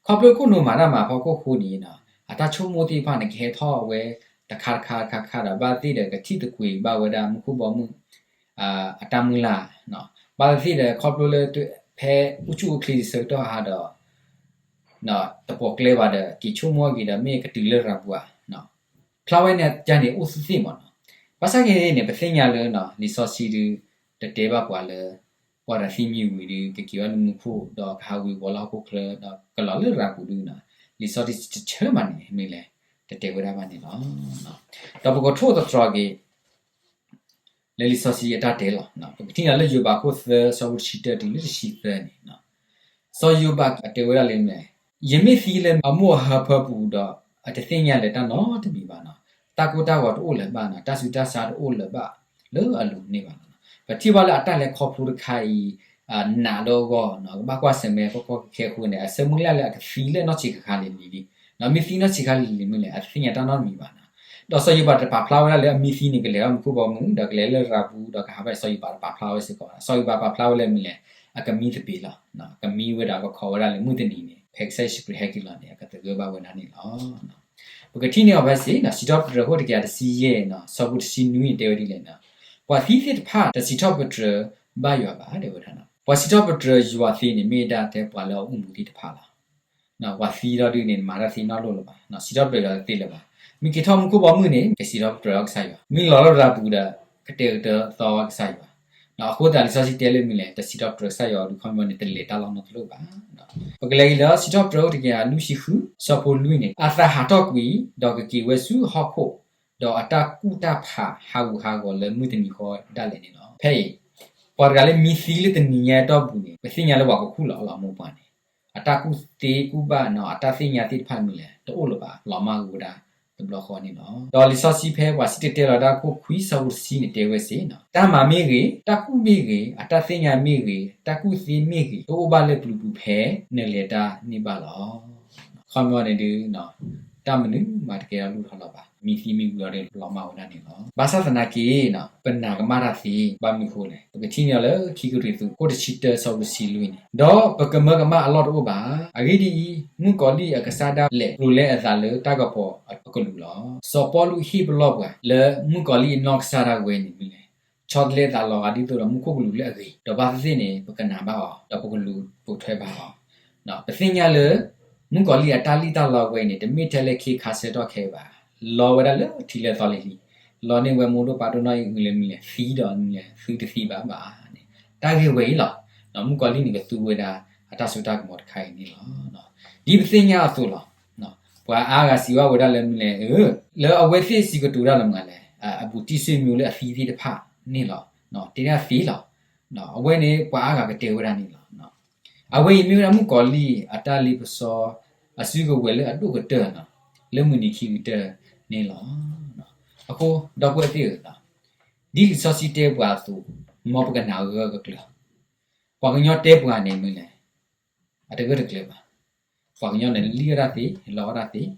ခီဖျိခိၣ်နူာ်မၤတၢ်မၤဖီခိၣ်ဃိန့ၣ် အတၢ်ဆိကမိၣ်သ့ၣ်တဖၣ်န့ၣ် ကဟဲထီၣ်ဝဲတခါတခါတခါတခါဒီး ဘၣ်သ့ၣ်ဒီးကထံၣ်သကွံးဘၣ်ဝဲဒၣ်မူခိၣ်ဘီမုၢ် အတၢ်မုၢ်လၢ်, ဘၣ်သ့ၣ်ဒီးခီဖျိလၢ ဖဲအိၣ်ဆူၣ်အိၣ်ချ့ဒံးဆၢကတီၢ်ဟါဒီး တပိာ်ကျဲဘၣ်ဒီး က့ၤဆိကမိၣ်က့ၤဒီး မ့ၢ်ကတုၤလၢရၤပူၤဧါ, ဖျါဝဲန့ၣ်ကန့ၣ်အိၣ်သ့ၣ်သ့ၣ်မးနီၤ. ဘၣ်ဆၣ်က့န့ၣ် ပသ့ၣ်ညါလၢ လံာ်စီဆှံဒု တတဲဘၣ်ပှၤလၢ ပှၤတသံမံဝံၤဒီး ကက့ၤဝဲလၢမူခိၣ် ဒီးကဟးဝ့ၤဝီၤလၢဟီၣ်ခိၣ်ချၢ ဒီးကလီၤလၢရၤပူၤဒုနီၤ, လံာ်စီဆှံတဆၢမးန့ၣ် မ့ၢ်လဲၣ် တတဲဝဲဒၣ်ဘၣ်န့ၣ်လီၤ. ဒီးပကထိၣ်သတြီၤက့ၤ လၢလံာ်စီဆှံအတၢ်တဲလီၤ. ပကထံၣ်န့ၣ်လၢယိၤဘးခိၣ်သၢ ဆၢဖိတဆံတၢတုၤလၢတဆံသၢန့ၣ်, စီၤယိၤဘးအတဲဝဲဒၣ်လၢမ့ၢ်လဲၣ်, ယမ့ၢ်သံလၢအမိၢ်အဟၢဖၢပူၤဒီး အတသ့ၣ်ညါလၢၤတၢ်နီတမံၤဘၣ်နီၤ, တၢ်ကိၢ်တၢ်ဂီၤတအိၣ်လၢၤဘၣ်နီၤ, တၢ်ဆူးတၢ်ဆါတအိၣ်လၢၤဘၣ်လၢအလိၤန့ၣ်ဘၣ်နီၤ. ပထံၣ်ဘၣ်လၢအတၢ်လဲၤခီဖျိတခါအံၤ နာ်လၢအဂီၢ်နီၤ, ကဘၣ်ကွၢ်ဆၢၣ်မဲာ်ကီကီခဲခဲအဃိန့ၣ် အဆၢမုၢ်လၢ်လၢအကသံလၢနီၢ်ဆံးခါခါလံၤလံၤလံ, မ့ၢ်သံနီၢ်ဆံးခါလံၤလံၤမ့ၢ်လဲၣ် အတသ့ၣ်ညါတၢ်နီတမံၤဘၣ်နီၤ. ဒီးစီၤယိၤဘးတပာ်ဖျါဝဲဒၣ်လၢအမ့ၢ်သံန့ၣ် ကလဲၤထီၣ်မူခိၣ်ဘီမုၢ် ဒီးကလဲၤလၢရၤပူၤ ဒီးကဟးဘၣ် စီၤယိၤဘးတပာ်ဖျါဝဲစ့ၢ်ကီးဘၣ်. စီၤယိၤဘးပာ်ဖျါဝဲလၢမ့ၢ်လဲၣ်, အကမံသပ့ၤလီၤ, ကမံဝဲဒီးကခိးဝဲဒၣ်လၢမုၢ်တနံၤန့ၣ် ဖဲကစၢ်ယ့ၣ်ၡူးခရံာ်ဟဲက့ၤလီၤန့ၣ် အကသဂၢၢ်ဘၣ်ဝဲဒၣ်န့ၣ်လီၤ. ပကထံၣ်န့ၢ်အီၤဖဲစ့ၢ်နီၤ, စံးထီၣ်ပတြၢၤခိၣ်တကယၤတဆံယဲၢ်နီၤ, ဆၢဖိတဆံနွံန့ၣ် တဲဝဲဒ်လဲၣ်နီၤ, ပှၤသံသ့ၣ်တဖၣ် တစံးထီၣ်ပတြၢၤဘၣ်ယွၤဘၣ် တဲဝဲဒၣ်နီၤ. ပှၤစံးထီၣ်ပတြၢၤယွၤသ့န့ၣ် မ့ၢ်ဒၣ်ထဲပှၤလၢအအိၣ်မူသ့ၣ်တဖၣ်လီၤ. ပှၤသံဒီးဒုန့ၣ် မၤတၢ်သ့နီတဘျီလၢၤဘၣ်, စံးထီၣ်ပတြၢၤယွၤတသ့လၢၤဘၣ်. မ့ၢ်က့ၤထီၣ်မူခိၣ်ဘီမုၢ်န့ၣ် ကစံးထီၣ်ပတြၢၤအီၤကစၢ်ယွၤ, မ့ၢ်လီၤလၢရၤပူၤဒီး ကတဲာ်ကတီၤသီဝဲကစၢ်ယွၤ. အဃိသတးလံာ်စီဆှံတဲလၢမ့ၢ်လဲၣ်, တစံးထီၣ်ပတြၢၤကစၢ်ယွၤဒီး ခီပညီန့ၣ် တလဲၤတၢ်လီၢ်နီတလီၢ်ဘၣ်. ပကလဲၤက့ၤလၢစံးထီၣ်ပတြၢၤခိၣ်တကယၤလွံၢ်ဆံဃု ဆၢဖိလွံၢ်န့ၣ်, အသးဟးထီၣ်ကွံာ် ဒီးကက့ၤဝဲဆူဟီၣ်ခိၣ်, ဒီးအတၢ်ကူၣ်တၢ်ဖးဟးဂူာ်ဟးဂီၤလၢမုၢ်တနံၤဃီဒၣ်လဲာ်န့ၣ်လီၤ. ဖဲအံၤ ပှၤတဂၤလၢမံသံလၢတနံၤညါအတီၢ်ပူၤန့ၣ် ပသ့ၣ်ညါလၢပှၤကခူၣ်လီၤအီၤလီၤ မိၢ်ပှၢ်န့ၣ်, အတၢ်ကူၣ်သ့ကူၣ်ဘၣ်နီၤ, အတၢ်သ့ၣ်ညါသ့ၣ်တဖၣ်မ့ၢ်လဲၣ် တအိၣ်လၢၤဘၣ်, လီၤမၢ်ကွံာ်ဝဲဒၣ်တဘျီဃီန့ၣ်လီၤ. ဒီးလံာ်စီဆှံဖဲပှၤစံၣ်တဲၤတဲလီၤတၢ်ခိၣ်ခွံဆၢဖိတဆံန့ၣ် တဲဝဲစ့ၢ်နီၤ, တၢ်မၤမ့ၢ်ဂ့ၤ, တၢ်ကူၣ်မ့ၢ်ဂ့ၤ, အတၢ်သ့ၣ်ညါမ့ၢ်ဂ့ၤ, တၢ်ကူၣ်သ့မ့ၢ်ဂ့ၤ, တအိၣ်ဘၣ်လၢပျုၤပူၤဖဲနလဲၤတၢ်န့ၢ်ဘၣ်လီၤ. ခီပညီန့ၣ်ဒု တၢ်မနုၤမၤတကဲထီၣ်လိၣ်ထီၣ်လၢၤဘၣ်, မံသံမံဝံၤအီၤဒီးလီၤမၢ်ဝဲဒၣ်န့ၣ်လီၤ. ဘၣ်ဆၣ်သနာ်က့ ပနာ်ကမၣ်တၢ်သ့, ဘၣ်မနုၤအဃိလဲၣ်, ပကထံၣ်န့ၢ်အီၤလၢခံကရံၣ်သူး ခိၣ်တဆံတၢ ဆၢဖိတဆံလွံၢ်န့ၣ်, ဒီးပကမၢကမၣ်အလီၢ်တအိၣ်ဘၣ်. အဂ့ၢ်ဒ်အံၤ, မုၣ်ကီၤလံၢ်အကစၢ်ဒၣ်လဲာ် ကျိၤလဲအသးလၢတၢ်ကပီၤအကလူးလီၤ. စီၤပီလူးဟ့ၣ်ပလီၢ်ပှၤလၢ မုၣ်ကီၤလံၢ်အနီၢ်ကစၢ်ဒၣ်ဝဲန့ၣ်မ့ၢ်လဲၣ်, ဆီတလဲအသးလီၤဂာ်ဒ်သိးဒီးမူခိၣ်ကလူးလၢအဂ့ၤ, ဒီးဘၣ်သ့ၣ်သ့ၣ်န့ၣ် ပကနာ်ဘၣ်အီၤ, ဒီးပကလူၤပိာ်ထွဲဘၣ်အီၤ. ပသ့ၣ်ညါလၢ မုၣ်ကီၤလံၢ်အတၢ်လံၣ်တၢ်လီဝဲအံၤန့ၣ် တမ့ၢ်ထဲလၢခံခါဆၢကတီၢ်ခဲအံၤဘၣ်, လီဝဲဒၣ်လၢထံလၢသီလံၤလံၤ, လီန့ၢ်ဝဲမိၢ်ဒိၣ်ပၢ်ဒိၣ်နီၢ်အံၤ မ့ၢ်လဲၣ် သံဒီးမ့ၢ်လဲၣ် သုတသံဘၣ်ဘၣ်န့ၣ်, တၢ်ဂ့ၢ်ဝဲအံၤလီၤ. မုၣ်ကီၤလံၢ်န့ၣ် ကသူဝဲဒၣ်အတၢ်စိတၢ်ကမီၤတခါအံၤန့ၣ်လီၤ. ဒ်ပသ့ၣ်ညါအသိးလီၤ. ပှၤအါဂၤစံးဘၣ်ဝဲဒၣ်လၢမ့ၢ်လဲၣ်, လၢအဝဲသ့ၣ်စံးကတိၤတၢ်လၢမနုၤလဲၣ်, အဘူးတံၢ်စ့ၣ်မံၤလၢအသံသ့ၣ်တဖၣ်န့ၣ်လီၤ. တဲဒၣ်သ့လီၤ. အဝဲန့ၣ်ပှၤအါဂၤကတဲဝဲဒၣ်န့ၣ်လီၤ. အဝဲအံၤမ့ၢ်ဝဲဒၣ်မုၣ်ကီၤလံၢ်အတၢ်လ့ပစီ အစုကဝဲၤလၢအဒိၣ်ကတၢၢ်နီၤ, လၢမုၢ်နံၤခံကတၢၢ်န့ၣ်လီၤ. အဃိ ဒီပုၢ်ဝဲၢ်သ့ၣ်ဧၢ, ဒ်လံာ်စီဆှံတဲပှၤအသိး, မ်ပကနာ်ဂၢၢ်ဂၢၢ်ကျၢၤကျၢၤ. ပှၤကညီတဲပှၤန့ၣ်မ့ၢ်လဲၣ်, အတဂၢၢ်တကျၢၤဘၣ်. ပှၤကညီန့ၣ်လံၣ်အီၣ်တၢ်သ့, လီအီၣ်တၢ်သ့,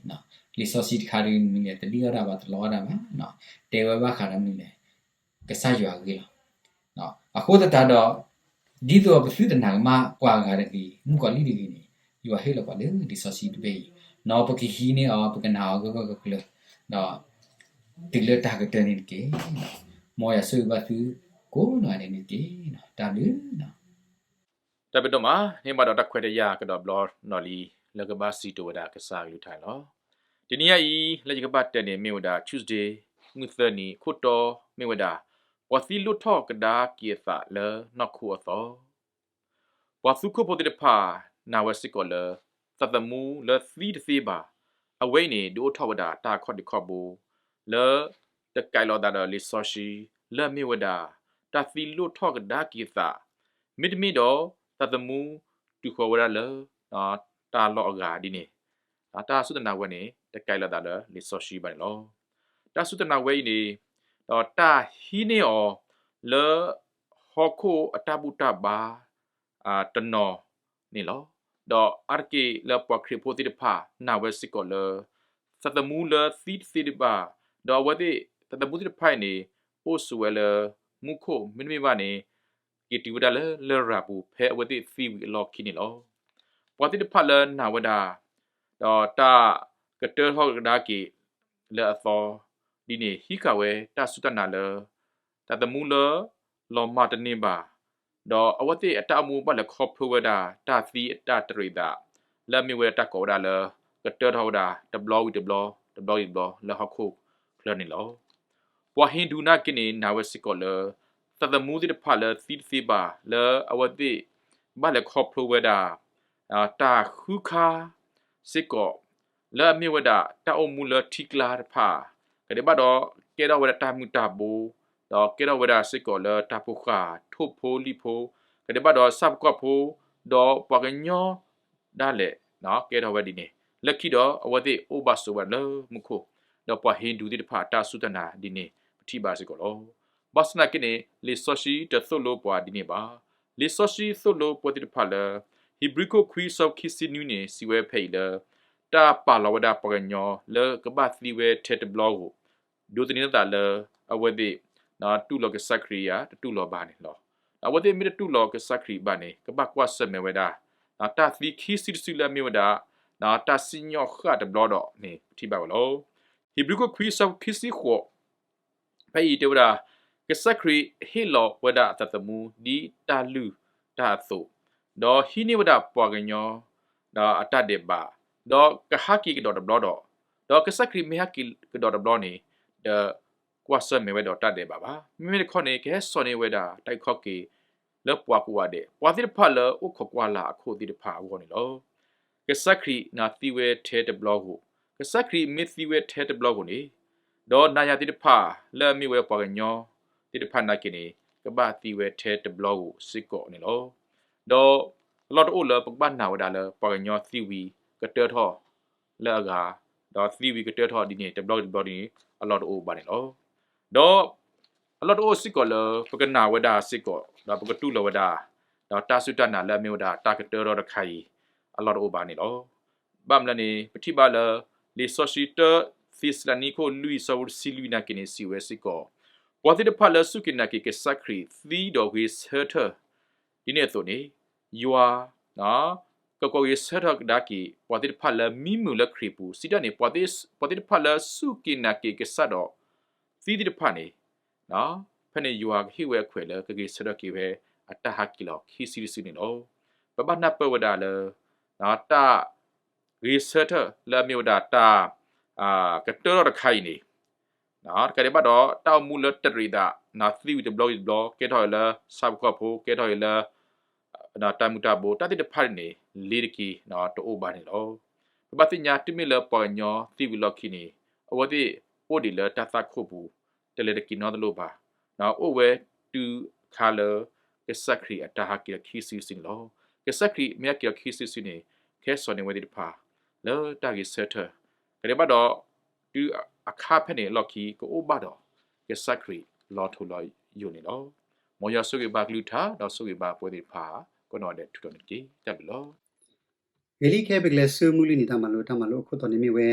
လံာ်စီဆှံတခါဒုးမ့ၢ်လဲၣ် တလံၣ်အီၣ်တၢ်ဘၣ် တလီအီၣ်တၢ်ဘၣ်, တဲဝဲဘၣ်ဃးဒီးမ့ၢ်လဲၣ် ကစၢ်ယွၤအဂ့ၢ်လီၤ. အဃိသတးဒီး ဒ်သိးပသုတနာ်ကမၣ်ပှၤဂၤတဂ့ၤ, မုၣ်ကီၤလံၢ်တဂ့ၤန့ၣ်, ယွၤဟ့ၣ်လီၤပှၤလၢလံာ်စီဆှံတဘ့ၣ်အံၤ, နီၢ်ပကဟံးန့ၢ်အီၤ ပကနာ်အီၤဂၢၢ်ဂၢၢ်ကျၢၤကျၢၤ, ဒီးတုၤလၢတၢ်ကတၢၢ်န့ၣ်တက့ၢ်. မ်ယွၤဆိၣ်ဂ့ၤဘၣ်သုကိးနီၢ်ဂၤဒဲးန့ၣ်တက့ၢ်. တၢ်ဘျုး တၢ်ဘျုးဒိၣ်မး, မ့ၢ်ဘၣ်ဒီးတၢ်ခွဲးတၢ်ယာ်ကဒီးဘျီနီၢ်လံၤ လၢကဘၣ်စံးကတိၤဝဲဒၣ်ကစၢ်အကလုၢ်ကထါန့ၣ်လီၤ. တနံၤညါအံၤ လၢယကဘၣ်တဲန့ၣ်မ့ၢ်ဝဲဒၣ် Tuesday မုၢ်သၢနံၤ ခိၣ်တီမ့ၢ်ဝဲဒၣ် ပှၤသံလိၣ်ထီၣ်ကဒါက့ၤအသးလၢနီၢ်ခိအသီ ပှၤသူခိၣ်ဖိသ့ၣ်တဖၣ်နာ်ဝဲစ့ၢ်ကီးလၢ သးသမူလၢသံတသ့ဘၣ်. အဝဲအံၤန့ၣ် ဒုးအိၣ်ထီၣ်ဝဲဒၣ်တၢ်ခီၣ်ဒုးခီၣ်ဘိ လၢတကဲးလိာ်သးဒီးလံာ်စီဆှံ လၢအမ့ၢ်ဝဲဒၣ် တၢ်သံလိၣ်ထီၣ်ကဒါက့ၤအသး, မ့တမ့ၢ်ဒီး သးသမူတုၤဃီၤဝဲဒၣ်လၢ တၢ်လီၢ်အဂၤဒ်န့ၣ်, တၢ်စူၢ်တၢ်နာ်ဝဲန့ၣ် တကဲးလိာ်သးဒီးလံာ်စီဆှံဘၣ်န့ၣ်လီၤ. တၢ်စူၢ်တၢ်နာ်ဝဲအံၤန့ၣ် ဒီးတၢ်ဟံးန့ၢ်အီၤ လၢ ဟီၣ်ခိၣ်အတၢ်ဘူၣ်တၢ်ဘါ တနီၤန့ၣ်လီၤ. ဒီးအါတက့ၢ်လၢပှၤခရံာ်ဖိသ့ၣ်တဖၣ်နာ်ဝဲစ့ၢ်ကီးလၢ သးသမူလၢသံတသ့ဒံးဘၣ်, ဒီးအဝဲသ့ၣ်သးသမူသ့ၣ်တဖၣ်အံၤန့ၣ် အိၣ်ဆိးဝဲလၢမူခိၣ် မ့တမ့ၢ်ဘၣ်န့ၣ် က့ၤတုၤဝဲဒၣ်လၢလရာ်ပူၤ ဖဲအဝဲသ့ၣ်သံဝံၤအလီၢ်ခံန့ၣ်လီၤ. ပှၤသ့ၣ်တဖၣ်လၢနာ်ဝဲဒၣ် ဒီးတၢ်ကတၢၢ်ထီၣ်ကဒါက့ၤလၢအသီ ဒ်န့ၣ် ဟံးဃာ်ဝဲတၢ်စူၢ်တၢ်နာ်လၢ သးသမူလၢလီၤမၢ်တန့ၢ်ဘၣ်, ဒီးအဝဲသ့ၣ်အတၢ်အိၣ်မူဘၣ်လဲၤခီဖျိဝဲဒၣ် တၢ်သံအတၢ်တရံးသး လၢအမ့ၢ်ဝဲတၢ်ကိးဝဲဒၣ်လၢ ကတၢၢ်ထီၣ်ဝဲဒၣ် တဘျီဝံၤတဘျီ တဘျီဝံၤတဘျီ လၢဟီၣ်ခိၣ်ချၢန့ၣ်လီၤ. ပှၤဟ့ဒူနာ်က့န့ၣ် နာ်ဝဲစ့ၢ်ကီးလၢ သးသမူသ့ၣ်တဖၣ်လၢသံတသ့ဘၣ် လၢအဝဲသ့ၣ် ဘၣ်လဲၤခီဖျိဝဲဒၣ် တၢ်ဃုခါစ့ၢ်ကီး လၢအမ့ၢ်ဝဲဒၣ် တၢ်အိၣ်မူလၢထံကျါတဖၣ် ကဒဲးဘၣ်ဒီး ကဲထီၣ်ဝဲဒၣ်တၢ်မုၢ်တၢ်ဘိ ဒီးကဲထီၣ်ဝဲဒၣ်စ့ၢ်ကီးလၢတၢ်ဖိဃာ် ထိၣ်ဖိလံၣ်ဖိ ကဒဲးဘၣ်ဒီးဆၣ်ဖိကီၢ်ဖိ ဒီးပှၤကညီဒၣ်လဲာ် ကဲထီၣ်ဝဲဒ်န့ၣ် လၢခံဒီး အဝဲသ့ၣ်အိၣ်ဘၣ်ဆိးဝဲဒၣ်လၢမူခိၣ်, ဒီးပှၤဟ့ဒူသ့ၣ်တဖၣ်အတၢ်စူၢ်တၢ်နာ်ဒ်န့ၣ် ပထံၣ်ဘၣ်စ့ၢ်ကီးလီၤ. ဘၣ်ဆၣ်သနာ်က့န့ၣ် လံာ်စီဆှံတသိၣ်လိပှၤဒ်န့ၣ်ဘၣ်. လံာ်စီဆှံသိၣ်လိပှၤသ့ၣ်တဖၣ်လၢ ဧ့ၤဘြံၤခိၣ်ခွံအဆၢဖိခံဆံနွံန့ၣ် စံးဝဲဖဲအံၤလၢ တၢ်ပာ်လီၤဝဲဒၣ်ပှၤကညီလၢကဘၣ်သံဝဲထဲတဘျီဧိၤ ဒိးသန့ၤအသးလၢအဝဲသ့ၣ် တူၢ်လိာ်ကစၢ်ခရံာ်ဧါ တတူၢ်လိာ်ဘၣ်န့ၣ်လီၤ. အဝဲသ့ၣ်မ့ၢ်တတူၢ်လိာ်ကစၢ်ခရံာ်ဘၣ်န့ၣ် ကဘၣ်ကွၢ်ဆၢၣ်မဲာ်ဝဲဒၣ် တၢ်သံခံစုတစုလၢအမ့ၢ်ဝဲဒၣ် တၢ်စံၣ်ညီၣ်ဃၣ်တဘျီဒီးန့ၣ် ပထံၣ်ဘၣ်ဝဲလီၤ. ဧ့ၤဘြံၤခိၣ်ခွံအဆၢဖိခံဆံဃိး ဖဲအံၤတဲဝဲဒၣ် ကစၢ်ခရံာ်ဟ့ၣ်လီၤဝဲဒၣ်အသးသမူဒ်တၢ်လုၢ်တၢ်အသိး, ဒီးဟံးန့ၢ်ဝဲဒၣ်ပှၤကညီ ဒီးအတၢ်ဒဲးဘး, ဒီးကဟးက့ၤကဒီးတဘျီဒီး, ဒီးကစၢ်ခရံာ်မ့ၢ်ဟဲက့ၤကဒီးတဘျီန့ၣ် ဒီးကွၢ်ဆၢၣ်မဲာ်ဝဲဒီးတၢ်ဒဲးဘးဘၣ်. မ့မ့ၢ်တခီန့ၣ် ကဟဲစိာ်န့ၢ်ဝဲဒၣ်တၢ်အုၣ်ခီၣ်က့ၤလၢပှၤကိးဂၤဒဲး, ပှၤသ့ၣ်တဖၣ်လၢအိၣ်ခိးကွၢ်လၢ်အခိၣ်သ့ၣ်တဖၣ်အဂီၢ်န့ၣ်လီၤ. ကစၢ်ခရံာ်န့ၣ်သံဝဲထဲတဘျီဧိၤ, ကစၢ်ခရံာ်မ့ၢ်သံဝဲထဲတဘျီဧိၤန့ၣ်, ဒီးနၤယၤသ့ၣ်တဖၣ်လၢအမ့ၢ်ဝဲပှၤကညီသ့ၣ်တဖၣ်နာ်က့န့ၣ် ကဘၣ်သံဝဲထဲတဘျီဧိၤစ့ၢ်ကီးန့ၣ်လီၤ. ဒီးအလီၢ်တအိၣ်လၢပကဘၣ်နာ်ဝဲဒၣ်လၢပှၤကညီသံဝံၤကတၢၢ်ထီၣ်လၢအဂၤ, ဒီးသံဝံၤကတၢၢ်ထီၣ်ဒ်န့ၣ် တဘျီတဘျီဒ်န့ၣ် အလီၢ်တအိၣ်ဘၣ်န့ၣ်လီၤ. ဒီးအလီၢ်တအိၣ်စ့ၢ်ကီးလၢပကနာ်ဝဲဒၣ်စ့ၢ်ကီး ဒီးပကတူၢ်လိာ်ဝဲဒၣ် ဒီးတၢ်စူၢ်တၢ်နာ်လၢအမ့ၢ်ဝဲဒၣ်တၢ်ကတၢၢ်ထီၣ်တခါအံၤ အလီၢ်တအိၣ်ဘၣ်န့ၣ်လီၤ. ဘၣ်မနုၤလဲၣ်န့ၣ် ပထံၣ်ဘၣ်လၢ လံာ်စီဆှံတၢသ့းစၤလနံခိၣ်လွံၢ်အဆၢဖိတဆံလွံၢ်နာ်က့န့ၣ် စံးဝဲစ့ၢ်ကီး, ပှၤသ့ၣ်တဖၣ်လၢစူၢ်က့ၤနာ်က့ၤကစၢ်ခရံာ်သံဒီးဂဲၤဆၢထၢၣ် ဒ်န့ၣ်အသိးန့ၣ်, ယွၤ ကကိးဂဲၤဆၢထၢၣ်ကဒါက့ၤ ပှၤသ့ၣ်တဖၣ်လၢမံမုာ်လၢခရံာ်ပူၤ, စံးတၢ်န့ၣ် ပှၤသ့ၣ်တဖၣ်လၢစူၢ်က့ၤနာ်က့ၤကစၢ်ဒီးသံသ့ၣ်တဖၣ်န့ၣ်, ဖဲန့ၣ်ယွၤကဟ့ၣ်ဝဲအခွဲးလၢကဂဲၤဆၢထၢၣ်က့ၤဝဲအတၢ်ဟးက့ၤလီၤခံစုတစုန့ၣ်လီၤ. ပဘၣ်နၢ်ပၢၢ်ဝဲဒၣ်လၢ တၢ်ဂဲၤဆၢထၢၣ်လၢအမ့ၢ်ဝဲဒၣ်တၢ် ကတၢၢ်ထီၣ်တခါအံၤန့ၣ် တကးဒံးဘၣ်ဒီး တၢ်အိၣ်မူလၢတရံးသး သံဝံၤတဘျီဝံၤတဘျီ ကဲထီၣ်အံၤလၢဆၣ်ဖိကီၢ်ဖိ ကဲထီၣ်အံၤလၢ တၢ်မုၢ်တၢ်ဘိ တၢ်သ့ၣ်တဖၣ်န့ၣ် လ့ၤတက့ၢ် တအိၣ်ဘၣ်န့ၣ်လီၤ. ပဘၣ်သ့ၣ်ညါ တုၤမ့ၢ်လၢပှၤကညီသံဝံၤလီၢ်ခံန့ၣ် အဝဲသ့ၣ်အိၣ်ဒံးလၢတၢ်သးခိၣ်ပူၤ တလဲၤတက့ၤနီတလိၣ်ဘၣ်, အိၣ်ဝဲတုၤအခါလၢ ကစၢ်ခရံာ်အတၢ်ဟးက့ၤလီၤခံစုတစုန့ၣ်လီၤ. ကစၢ်ခရံာ်မ့ၢ်ဟဲက့ၤလီၤခံစုတစုန့ၣ် ကဟဲစိာ်န့ၢ်ဝဲသ့ၣ်တဖၣ် လၢတၢ်ဂဲၤဆၢထၢၣ် တကးဒံးဘၣ်ဒီး တုၤအခါဖဲန့ၣ်အလီၢ်ခံ ကအိၣ်ဘၣ်ဒီး ကစၢ်ခရံာ်လီၤထူလီၤယိာ်န့ၣ်လီၤ. မ်ယွၤဆိၣ်ဂ့ၤဘၣ်ကလုၢ်ကထါ ဒီးဆိၣ်ဂ့ၤဘၣ်ပဝဲသ့ၣ်တဖၣ် ကိးနီၢ်ဒဲးထူးထီၣ်န့ၣ်တက့ၢ်. တၢ်ဘျုးလီၤ. ဂ့ၤလံခဲအံၤပကလဲၤဆူမုၢ်လွံၢ်နံၤတၢ်မၤလိ, တၢ်မၤလိအခိၣ်တီန့ၣ်မ့ၢ်ဝဲ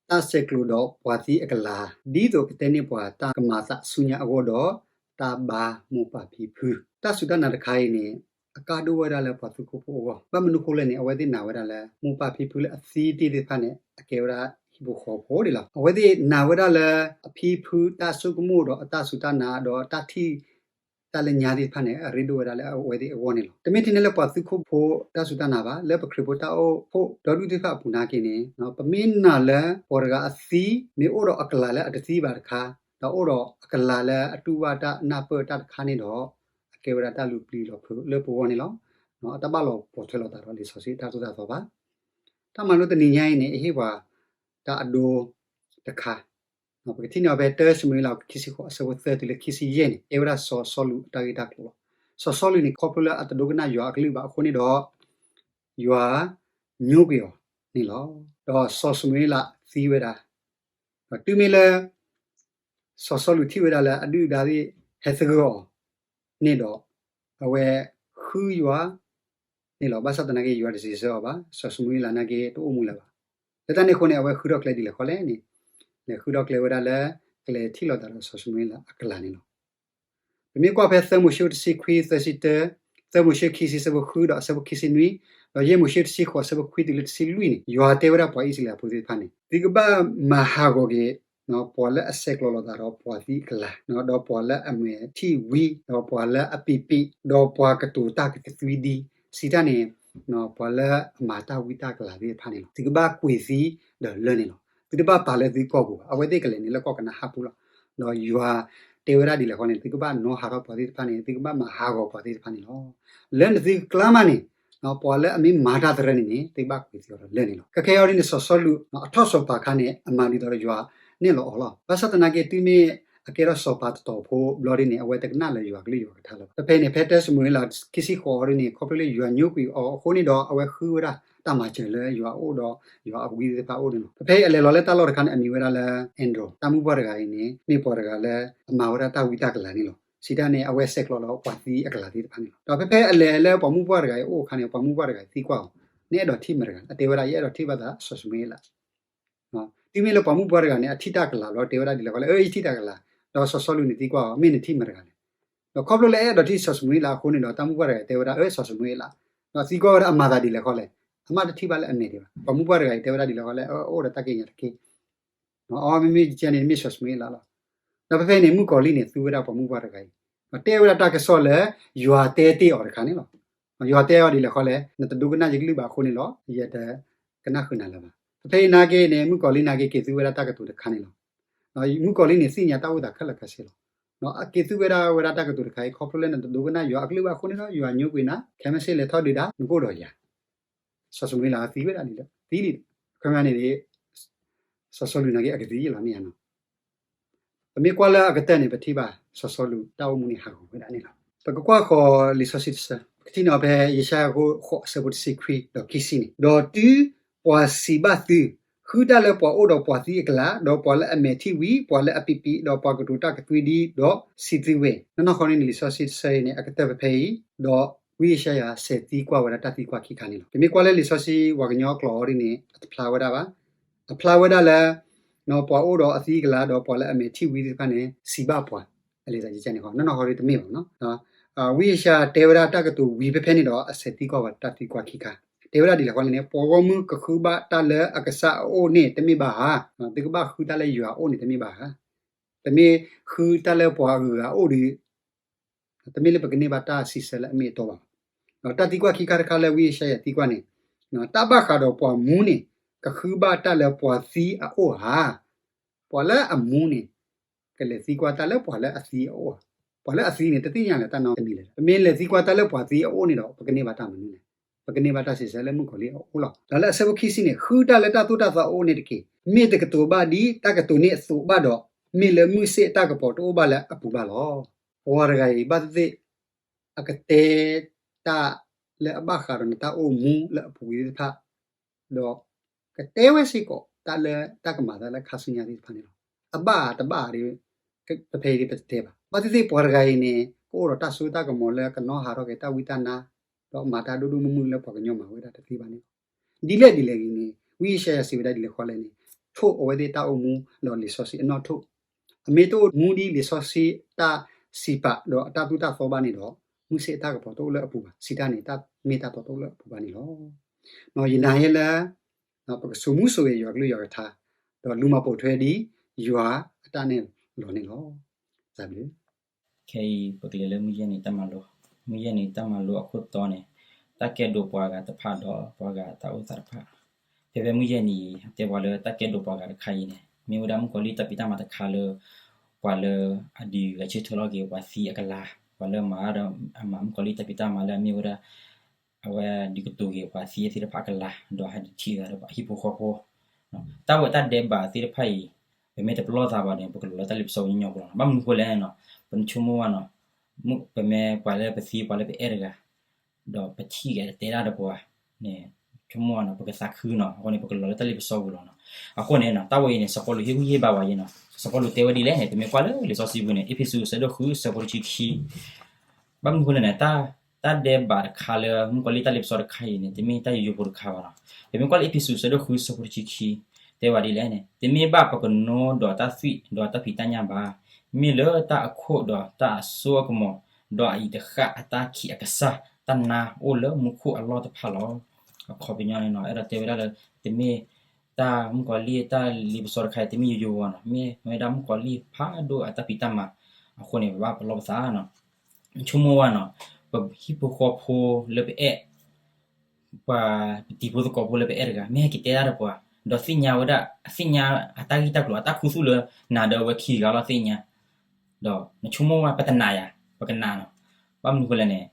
တၢ်ဆဲးကျိးဒီးပှၤသံအကလၤ, ဒ်သိးကတဲန့ၢ်ပှၤတၢ်ကမၤသးဆူညါအဂီၢ်ဒီး တၢ်ဘါမိၢ်ပၢ်ဖံဖု. တၢ်စူၢ်တၢ်နာ်တခါအံၤန့ၣ် အကါဒိၣ်ဝဲဒၣ်လၢပှၤသူခိၣ်ဖိအဂီၢ်, ဘၣ်မနုၤအဃိလဲၣ်န့ၣ် အဝဲသ့ၣ်နာ်ဝဲဒၣ်လၢ မိၢ်ပၢ်ဖံဖုလၢအသံတ့ၢ်သ့ၣ်တဖၣ်န့ၣ် အကဲဝဲဒၣ်ဟံၣ်ဖိဃီဖိန့ၣ်လီၤ. အဝဲသ့ၣ်နာ်ဝဲဒၣ်လၢ အဖံဖုတၢ်ဆိကမိၣ်ဒီးအတၢ်စူၢ်တၢ်နာ်ဒီးတၢ်ထံၣ် တၢ်လၢညါသ့ၣ်တဖၣ်န့ၣ် အရ့ဒိၣ်ဝဲဒၣ်လၢအဝဲသ့ၣ်အဂီၢ်န့ၣ်လီၤ. တမ့ၢ်ထဲန့ၣ်လၢပှၤသူခိၣ်ဖိတၢ်စူၢ်တၢ်နာ်ဘၣ်, လၢပခရံာ်ဖိတၢ်အိၣ်ဖှိၣ်ဒီဒူၣ်သ့ၣ်တဖၣ်အပူၤနာ်က့န့ၣ် ပမ့ၢ်နာ်လၢပှၤတဂၤအသံ မ့ၢ်အိၣ်ဒီးအကလၤလၢအတသံဘၣ်တခါ, ဒီးအိၣ်ဒီးအကလၤလၢအတူၢ်ဘၣ်တၢ်နၢ်ပၢၢ်တၢ်တခါန့ၣ်ဒီး အကဲဝဲဒၣ်တၢ်လူၤပျံၤလီၤဖုးလၢပဂီၢ်န့ၣ်လီၤ. အတဘၣ်လီၤပိာ်ထွဲလိာ်သးဒီးလံာ်စီဆှံတၢ်သိၣ်တၢ်သီဘၣ်. တၢ်မၤလိတနံၤညါအံၤန့ၣ် အဟ့ၣ်ပှၤတၢ်အဒိတခါ ပကထံၣ်န့ၢ်အီၤဖဲ တၢၡမူၤအ့လး ခံဆံဃိး အဆၢဖိသၢတုၤလၢခံဆံယဲၢ်န့ၣ် တဲဝဲဒၣ်စီၤစီလူးအတၢ်ဂ့ၢ်တၢ်ကျိၤလီၤ. စီၤစီလူးန့ၣ် ခီဖျိလၢအတဒိကနၣ်ယွၤအကလုၢ်ဘၣ်အဃိန့ၣ်ဒီး ယွၤညိကွံာ်အီၤန့ၣ်လီၤ. ဒီးစီၤၡမူၤအ့လးသံဝဲဒၣ်, ဒီးတုၤမ့ၢ်လၢ စီၤစီလူးထံၣ်ဝဲဒၣ်လၢအဒုၣ်အဒါသ့ၣ်ဟဲသဂၢၢ်အီၤန့ၣ်ဒီး အဝဲဃုယွၤန့ၣ်လီၤ. ဘၣ်ဆၣ်သနာ်က့ ယွၤတစံးဆၢအီၤဘၣ်, စီၤၡမူၤအ့လးနာ်က့တအိၣ်မူလၢၤဘၣ်. လၢတၢ်န့ၣ်အဃိန့ၣ် အဝဲဃုထီၣ်ကျဲဒ်လဲၣ်ဃီလဲၣ်န့ၣ်, လဲၤဃုထီၣ်ကျဲဝဲဒၣ်လၢ ကျဲထံၣ်လိာ်သးဒီးစီၤၡမူၤအ့လးအကလၤန့ၣ်လီၤ. ပမ့ၢ်ကွၢ်ဖဲသၢမိၤၡ့တဆံခွံသၢဆံတၢ, သၢမိၤၡ့ခံဆံဆၢဖိဃုဒီးအဆၢဖိခံဆံနွံ, ဒီးယဲၢ်မိၤၡ့တဆံဃိးဆၢဖိခွံတုၤလၢတဆံလွံၢ်န့ၣ် ယွၤတဲဝဲဒၣ်ပှၤအံၣ်စရ့လးဖိသ့ၣ်တဖၣ်န့ၣ် သုကဘၣ်မၤဟးဂီၤက့ၤ ပှၤလၢအဆဲးကျိးလိာ်သးဒီးပှၤသံအကလၤ, ဒီးပှၤလၢအမဲာ်ထံၣ်ဝံ, ဒီးပှၤလၢအပံာ်ပံာ်, ဒီးပှၤကတိၤတၢ်ကသွံဒံ, စံးတၢ်န့ၣ် ပှၤလၢအမၤတၢ်ဝံတၢ်ကလၤသ့ၣ်တဖၣ်န့ၣ်လီၤ. သုကဘၣ်ကွံာ်သံဒီးလၢၢ်န့ၣ်လီၤ. သုတဘၣ်ပာ်လၢသုကီၢ်ပူၤဘၣ်. အဝဲသ့ၣ်ကလဲၤန့ၣ်လၢကီၢ်ကနၤအၣ်ပူၤလီၤ. ဒီးယွၤတဲဝဲဒၣ်ဒ်လဲၣ်ဃီန့ၣ် သုကဘၣ်နီၣ်ဟးထီၣ်ပှၤသ့ၣ်တဖၣ်န့ၣ် သုကဘၣ်မၤဟးဂီၤပှၤသ့ၣ်တဖၣ်န့ၣ်လီၤ. လၢနသုကကျါမးန့ၣ် ပှၤလၢအမ့ၢ်မၤတၢ်သရၢန့ၣ်န့ၣ် သုကဘၣ်ကွံာ်သံအီၤဒီးလၢၢ်န့ၣ်လီၤ. ခဲကဲအံၤဒ်န့ၣ် စီၤစီလူး အထီၣ်စီၤပၤအခါန့ၣ် အမၤဒ်သိးဒီးယွၤနဲၣ်လီၤအီၤလီၤ. ဘၣ်ဆၣ်သနာ်က့ တုၤမ့ၢ်အကဲထီၣ်စီၤပၤတတီၤဖိဘျီဒ်န့ၣ် အဝဲတကနၣ်လၢယွၤကလုၢ်ယွၤကထါလၢၤဘၣ်. ဖဲဖဲန့ၣ် ဖဲတၢ်စမူၤအ့လးခံဆံဃိးအံၤဒ်န့ၣ် ခီဖျိလၢယွၤညိကွံာ်အီၤအဃိန့ၣ်ဒီး အဝဲဃုဝဲဒၣ်တၢ်မၤစၢၤလၢယွၤအအိၣ်ဒီး ယွၤအဝံသ့ၣ်တဖၣ်အအိၣ်န့ၣ်လီၤ. ဖဲဖဲအလဲၤလီၤလၢတၢ်လီၢ်တခါန့ၣ် အမံၤဝဲဒၣ်လၢ Andrew တၢ်မုၣ်ပှၢ်တဂၤအံၤန့ၣ် မ့ၢ်ပှၤတဂၤလၢအမၤဝဲဒၣ်တၢ်ဝံတၢ်ကလၤန့ၣ်လီၤ. စံးတၢ်န့ၣ် အဝဲဆဲးကျိးလီၤပှၤသံအကလၤသ့ၣ်တဖၣ်န့ၣ်လီၤ. ဒီးဖဲဖဲအလဲၤလၢပှၤမုၣ်ပှၢ်တဂၤအံၤအအိၣ်အခါန့ၣ် ပှၤမုၣ်ပှၢ်တဂၤအံၤသံကွၢ်အီၤ, နအဲၣ်ဒိးထံၣ်မတၤတဂၤလဲၣ်. အတဲဝဲဒၣ် ယအဲၣ်ဒိးထံၣ်ဘၣ်သးစီၤၡမူၤအ့လး တုၤမ့ၢ်လၢပှၤမုၣ်ပှၢ်တဂၤန့ၣ် အထံၣ်တၢ်ကလၤလီၤ တဲဝဲဒၣ်ဒ်လဲၣ်ဃီလဲၣ်, အၢ ယထံၣ်တၢ်ကလၤ, ဒီးစီၤစီလူးန့ၣ်သံကွၢ်အီၤ မ့ၢ်နထံၣ်မတၤတဂၤလဲၣ်. ဒီးခီဖျိလၢအအဲၣ်ဒိးထံၣ်စီၤၡမူၤအ့လးအဃိန့ၣ်ဒီး တၢ်မုၣ်ပှၢ်တဂၤတဲဝဲဒၣ် အၢ စီၤၡမူၤအ့လး, ဒီးသံကွၢ်ဝဲဒၣ်အမၤသးဒ်လဲၣ်ဃီလဲၣ်, အမ့ၢ်တထံၣ်ဘၣ်လၢအမဲာ်ဒံးဘၣ်. ပှၤမုၣ်ပှၢ်တဂၤအံၤတဲဝဲဒၣ်ဒ်လဲၣ်ဃီလဲၣ်, အၢ အိၣ်ဒီးတၢ်ကံးညာ်တက့ၢ်. အီ မ့မ့ၢ်ကဲန့ၣ် မ့ၢ်စီၤၡမူၤအ့လးလီၤ. ဒီးဖဲဖဲန့ၣ် မုၣ်ကီၤလံၢ်န့ၣ် သူဝဲဒၣ်ပှၤမုၣ်ပှၢ်တဂၤအံၤ, တဲဝဲဒၣ်တၢ်ကစီၣ်လၢယွၤတဲတ့ၢ်အီၤတခါန့ၣ်လီၤ. ယွၤတဲအီၤဒ်လဲၣ်ဃီလဲၣ်, နတဒိကနၣ်ယကလုၢ်ဘၣ်အဃိန့ၣ်လီၤ, ယတကနၣ်ဃုာ်နၤလၢၤဘၣ်. ဖဲဖဲအံၤနာ်က့န့ၣ် မုၣ်ကီၤလံၢ်နာ်က့ က့ၤသူဝဲဒၣ်တၢ်ကတိၤတခါန့ၣ်လီၤ. မုၣ်ကီၤလံၢ်န့ၣ် သ့ၣ်ညါတၢ်အိၣ်သးခဲလၢာ်ခဲဆ့လီၤ. က့ၤသူဝဲဒၣ်ဝဲဒၣ်တၢ်ကတိၤတခါအံၤ ခီဖျိလၢနတဒိကနၣ်ယွၤအကလုၢ်ဘၣ်အဃိန့ၣ်ဒီး ယွၤညိကွံာ်နၤ, ခဲမုၢ်ဆ့ၣ်လဲၤထီၣ်ဒုးဒၣ် နကအိၣ်ဒီးယၤ စီၤၡမူၤအ့လးသံဝဲဒၣ်ဒ်လဲၣ်, သံလံ, ခီပညီန့ၣ် စီၤစီလူးနာ်က့ အကသံလီၤမ့ၢ်ဧါနီၤ. ပမ့ၢ်ကွၢ်လၢအကတၢၢ်န့ၣ် ပထံၣ်ဘၣ် စီၤစီလူးတၢ်အိၣ်မူန့ၣ်ဟးဂီၤဝဲဒၣ်န့ၣ်လီၤ. ပကကွၢ်ဃီၤလံာ်စီဆှံတဆၢ, ပကထံၣ်န့ၢ်အီၤဖဲယၡါယၤအခိၣ်ဃိးအဆၢဖိတဆံခွံဒီးခံဆံန့ၣ်, ဒီးတုၤပှၤစံးဘၣ်သု, ဃုတၢ်လၢပှၤအိၣ်ဒီးပှၤသံအကလၤ, ဒီးပှၤလၢအမဲာ်ထံၣ်ဝံ, ပှၤလၢအပံာ်ပံာ်, ဒီးပှၤကတိၤတၢ်ကသွံဒံ, ဒီးစံးသုဝဲ, နီၢ်နီၢ်ဃီန့ၣ် လံာ်စီဆှံတဆၢအံၤန့ၣ် အကတၢၢ်ဖဲဖဲအံၤ, ဒီးဝံယၡါယၤစဲးသံကွၢ်ဝဲဒၣ်တၢ်သံကွၢ်ခံခါန့ၣ်လီၤ. ပမ့ၢ်ကွၢ်လၢလံာ်စီဆှံပှၤကညီအကျိာ်အံၤဒ်န့ၣ် အတဖျါဝဲဒၣ်ဘၣ်. အဖျါဝဲဒၣ်လၢ ပှၤအိၣ်ဒီးအသံအကလၤ ဒီးပှၤလၢအမဲာ်ထံၣ်ဝံသ့ၣ်တဖၣ်န့ၣ် စံးဘၣ်ပှၤ, အလဲၤသးယကဲန့ၣ်ဃီ နီၢ်နီၢ်ဃီဒ်တမ့ၢ်ဘၣ်နီၤ. ဝံယၡါယၤတဲဝဲဒၣ်တၢ်ကတိၤဝံၤဖဲဖဲန့ၣ်ဒီး အစဲးသံကွၢ်ဝဲတၢ်သံကွၢ်ခံခါ, တဲဝဲဒၣ်ဒ်လဲၣ်ဃီလဲၣ်န့ၣ် ပှၤဂီၢ်မုၢ်ကဃုဘၣ်တၢ်လၢအကစၢ်အအိၣ်န့ၣ်တမ့ၢ်ဘၣ်ဧါ. သုကဘၣ်ဃုတၢ်လၢယွၤအအိၣ်န့ၣ်တမ့ၢ်ဘၣ်ဧါ. ပမ့ၢ်ဃုတၢ်လၢပှၤအဂုၤအဂၤအအိၣ်ဒီး တမ့ၢ်လၢပကန့ၢ်ဘၣ်တၢ်စံးဆၢလၢအမ့ၢ်အတီဘၣ်. ဒီးတၢ်သံကွၢ်ခံခါတခါလၢဝံယၡါယၤသံကွၢ်န့ၣ်, တၢ်ဘၣ်ဃးဒီးပှၤမူန့ၣ် ကဃုဘၣ်တၢ်လၢပှၤသံအအိၣ်ဧါ. ပှၤလၢအမူန့ၣ် ကလဲၤသံကွၢ်တၢ်လၢပှၤလၢအသံအအိၣ်ဧါ. ပှၤလၢအသံန့ၣ် တသ့ၣ်ညါလၢၤတၢ်နီတမံၤလဲၣ်. ပမ့ၢ်လဲၤသံကွၢ်တၢ်လၢပှၤသံအအိၣ်န့ၣ်ဒီး ပကန့ၢ်ဘၣ်တၢ်မနုၤလဲၣ်. ပကန့ၢ်ဘၣ်တၢ်စံးဆၢလၢမုၣ်ကီၤလံၢ်အအိၣ်လီၤ. ဒီးလၢအဆၢဖိခံဆံန့ၣ် ဃုတၢ်လၢတၢ်သိၣ်တၢ်သီအအိၣ်န့ၣ်တက့ၢ်. မ့ၢ်တကတိၤဘၣ်ဒ်တၢ်ကတိၤန့ၣ်အသိးဘၣ်ဒီး မ့ၢ်လၢမုၢ်ဆ့ၣ်အတၢ်ကပီၤတအိၣ်ဘၣ်လၢအပူၤဘၣ်လီၤ. ပှၤတဂၤအံၤဘၣ်သ့ၣ်သ့ၣ် အကတဲတၢ်လၢအဘၣ်ဃးဒီးနတၢ်အိၣ်မူလၢအပူၤဝံၤသ့ၣ်တဖၣ်, ဒီးကတဲဝဲစ့ၢ်ကီးတၢ်လၢတၢ်ကမၤသးလၢခါဆူညါသ့ၣ်တဖၣ်န့ၣ်လီၤ. အဘၣ်ဧါတဘၣ်ဧါဒီး ပဖဲအံၤဒ်ပတတဲဘၣ်. ဘၣ်သ့ၣ်သ့ၣ်ပှၤတဂၤအံၤန့ၣ် ကအိၣ်ဒီးတၢ်စိတၢ်ကမီၤလၢကနီၣ်ဟးထီၣ်က့ၤတၢ်ဝံတၢ်နါ, ဒီးမၤတၢ်ဒိၣ်ဒိၣ်မုၢ်မုၢ်လၢပှၤကညီမၤဝဲဒၣ်တသ့ဘၣ်န့ၣ်လီၤ. ဒ်လဲၣ်ဒ်လဲၣ်ဂ့ၤန့ၣ် ဝံယၡါယၤစံးဝဲဒၣ်ဒ်လဲၣ်ဃီလဲၣ်န့ၣ်, ထိၣ်အဝဲသ့ၣ်တၢ်အိၣ်မူဒီးလံာ်စီဆှံအနီၣ်ထိၣ်, အမ့ၢ်တအိၣ်မူဒ်လံာ်စီဆှံတၢ်စံးပာ်ဒီးအတၢ်သိၣ်တၢ်သီဘၣ်န့ၣ်ဒီး မုၢ်ဆ့ၣ်အတၢ်ကပီၤတအိၣ်လၢအပူၤဘၣ်. စံးတၢ်န့ၣ် တၢ်မ့ၢ်တၢ်တီတအိၣ်လၢအပူၤဘၣ်န့ၣ်လီၤ. ယနာ်ယဲလၢ ပကဆိးမူဆိးဂဲၤယွၤကလုၢ်ယွၤကထါ, ဒီးလူၤမၤပိာ်ထွဲဒ်ယွၤအတၢ်နဲၣ်လီၤန့ၣ်လီၤ. တၢ်ဘျုး. ခဲအံၤ ပကလဲၤလၢမုၢ်ယဲၢ်နံၤတၢ်မၤလိ, မုၢ်ယဲၢ်နံၤတၢ်မၤလိအခိၣ်တီန့ၣ် တၢ်ကဲဒိးပှၤဂၤတဖၣ်ဒီးပှၤဂၤတၢ်အိၣ်သးတဖၣ်. ဖဲဖဲမုၢ်ယဲၢ်နံၤ တဲပှၤလၢတၢ်ကဲဒိးပှၤဂၤတခါအံၤန့ၣ် မ့ၢ်ဝဲဒၣ်မုၣ်ကီၤလံၢ်တၢ်ဖံးတၢ်မၤတခါလၢ ပှၤလၢအဒုးဂဲၤဆၢထၢၣ်လီၤက့ၤပှၤသံအကလၤ, ပှၤလၢမၤဒီးအမၤမုၣ်ကီၤလံၢ်တၢ်ဖံးတၢ်မၤလၢအမ့ၢ်ဝဲဒၣ် အဝဲဒုးကတိၤက့ၤပှၤသံသ့ၣ်တဖၣ်အကလၤ, ဒီးဟဲဒုးထံၣ်ဂၤဒီးပှၤဟံၣ်ဖိဃီဖိ တၢ်ဝဲတၢ်ဒဲးဘးသ့ၣ်တဖၣ်အံၤ ပမ့ၢ်တပလီၢ်သးဘၣ်န့ၣ် ပကလီၤလၢတၢ်လ့ပစီပှၤကညီပူၤလီၤ. ဘၣ်မနုၤဃိလဲၣ်နီၤ, ပဆိကမိၣ်ဝဲနီၤ, ပမ့ၢ်ပှၤလၢပသံပှၤလၢပအဲၣ်တဂၤ ဒီးပထံၣ်ဂဲၤတဲဒၣ်ဒီးပှၤန့ၣ် ဆိကမိၣ်ဝဲနီၤ ပကသးခုနီၤ, အဃိန့ၣ် ပကလီၤလၢတၢ်လ့ပစီပူၤလီၤနီၤ. အဃိန့ၣ်နီၤ တၢ်ဝဲအံၤန့ၣ် စီၤပီလူးဟ့ၣ်ဂံၢ်ဟ့ၣ်ဘါဝဲအံၤနီၤ, စီၤပီလူးတဲဝဲဒ်လဲၣ်န့ၣ် ပမ့ၢ်ကွၢ်လၢလံာ်စီဆှံပူၤန့ၣ် အ့းဖ့းစူးအဆၢဒိၣ်ဃုအဆၢဖိတဆံခံ ဘၣ်မနုၤအဃိလဲၣ်န့ၣ် တၢ် တၢ်ဒဲးဘးတခါလၢမုၣ်ကီၤလံၢ်တၢ်လ့ပစီတခါအံၤန့ၣ် တမ့ၢ်တၢ်ယိယိဖိတခါဘၣ်နီၤ. ပမ့ၢ်ကွၢ်လၢအ့းဖ့းစူး အဆၢဒိၣ်ဃု ဆၢဖိတဆံခံ တဲဝဲဒ်လဲၣ်န့ၣ်, တမ့ၢ်ဘၣ်ပကနိဒီးတၢ်သွံၣ်ဒီးတၢ်ဖံးတၢ်ညၣ်ဘၣ်, မ့ၢ်လၢတၢ်အခိၣ်ဒီးတၢ်အစိအကမီၤ, ဒီးအအံၤတဃၣ်အတၢ်ခံးအကစၢ် တၢ်နါအိၣ်လၢမူခိၣ်အလီၢ်တဖၣ်လီၤ. အခီပညီန့ၣ်နီၤ အဲၣ်ဒိးတဲဝဲဒၣ်လၢ တမ့ၢ်တၢ်မုၣ်ကီၤလံၢ်တၢ်လ့ပစီတခါအံၤ တမ့ၢ်ယိယိဘၣ်နီၤ, မ့ၢ်ဝဲဒၣ်မုၣ်ကီၤလံၢ်ဖးဒိၣ်အတၢ်ဖံးတၢ်မၤအဃိန့ၣ် ပဘၣ်ပလီၢ်ပသးနီၤ. ဆိကမိၣ်ဝဲနီၤ, ပဟံၣ်ဖိဃီဖိလၢပအဲၣ် ပှၤပတံၤဖိသကိးဖိလၢပအဲၣ်တဂၤ မ့ၢ်ဟဲက့ၤတဲတၢ်ဒီးပှၤ, ဒီးသ့ၣ်ညါဝဲဒၣ် အသ့ၣ်ညါအတၢ်ဂ့ၢ်တၢ်ကျိၤ အတၢ်ခူသူၣ်လၢနၤဒီးအဝဲခံဂၤလီၤသ့ၣ်ညါ, ဒီးနဆိကမိၣ်ဝဲပတနာ်ယၤ, ပကနာ်နီၤ. ဘၣ်မနုၤဃိလဲၣ်န့ၣ်,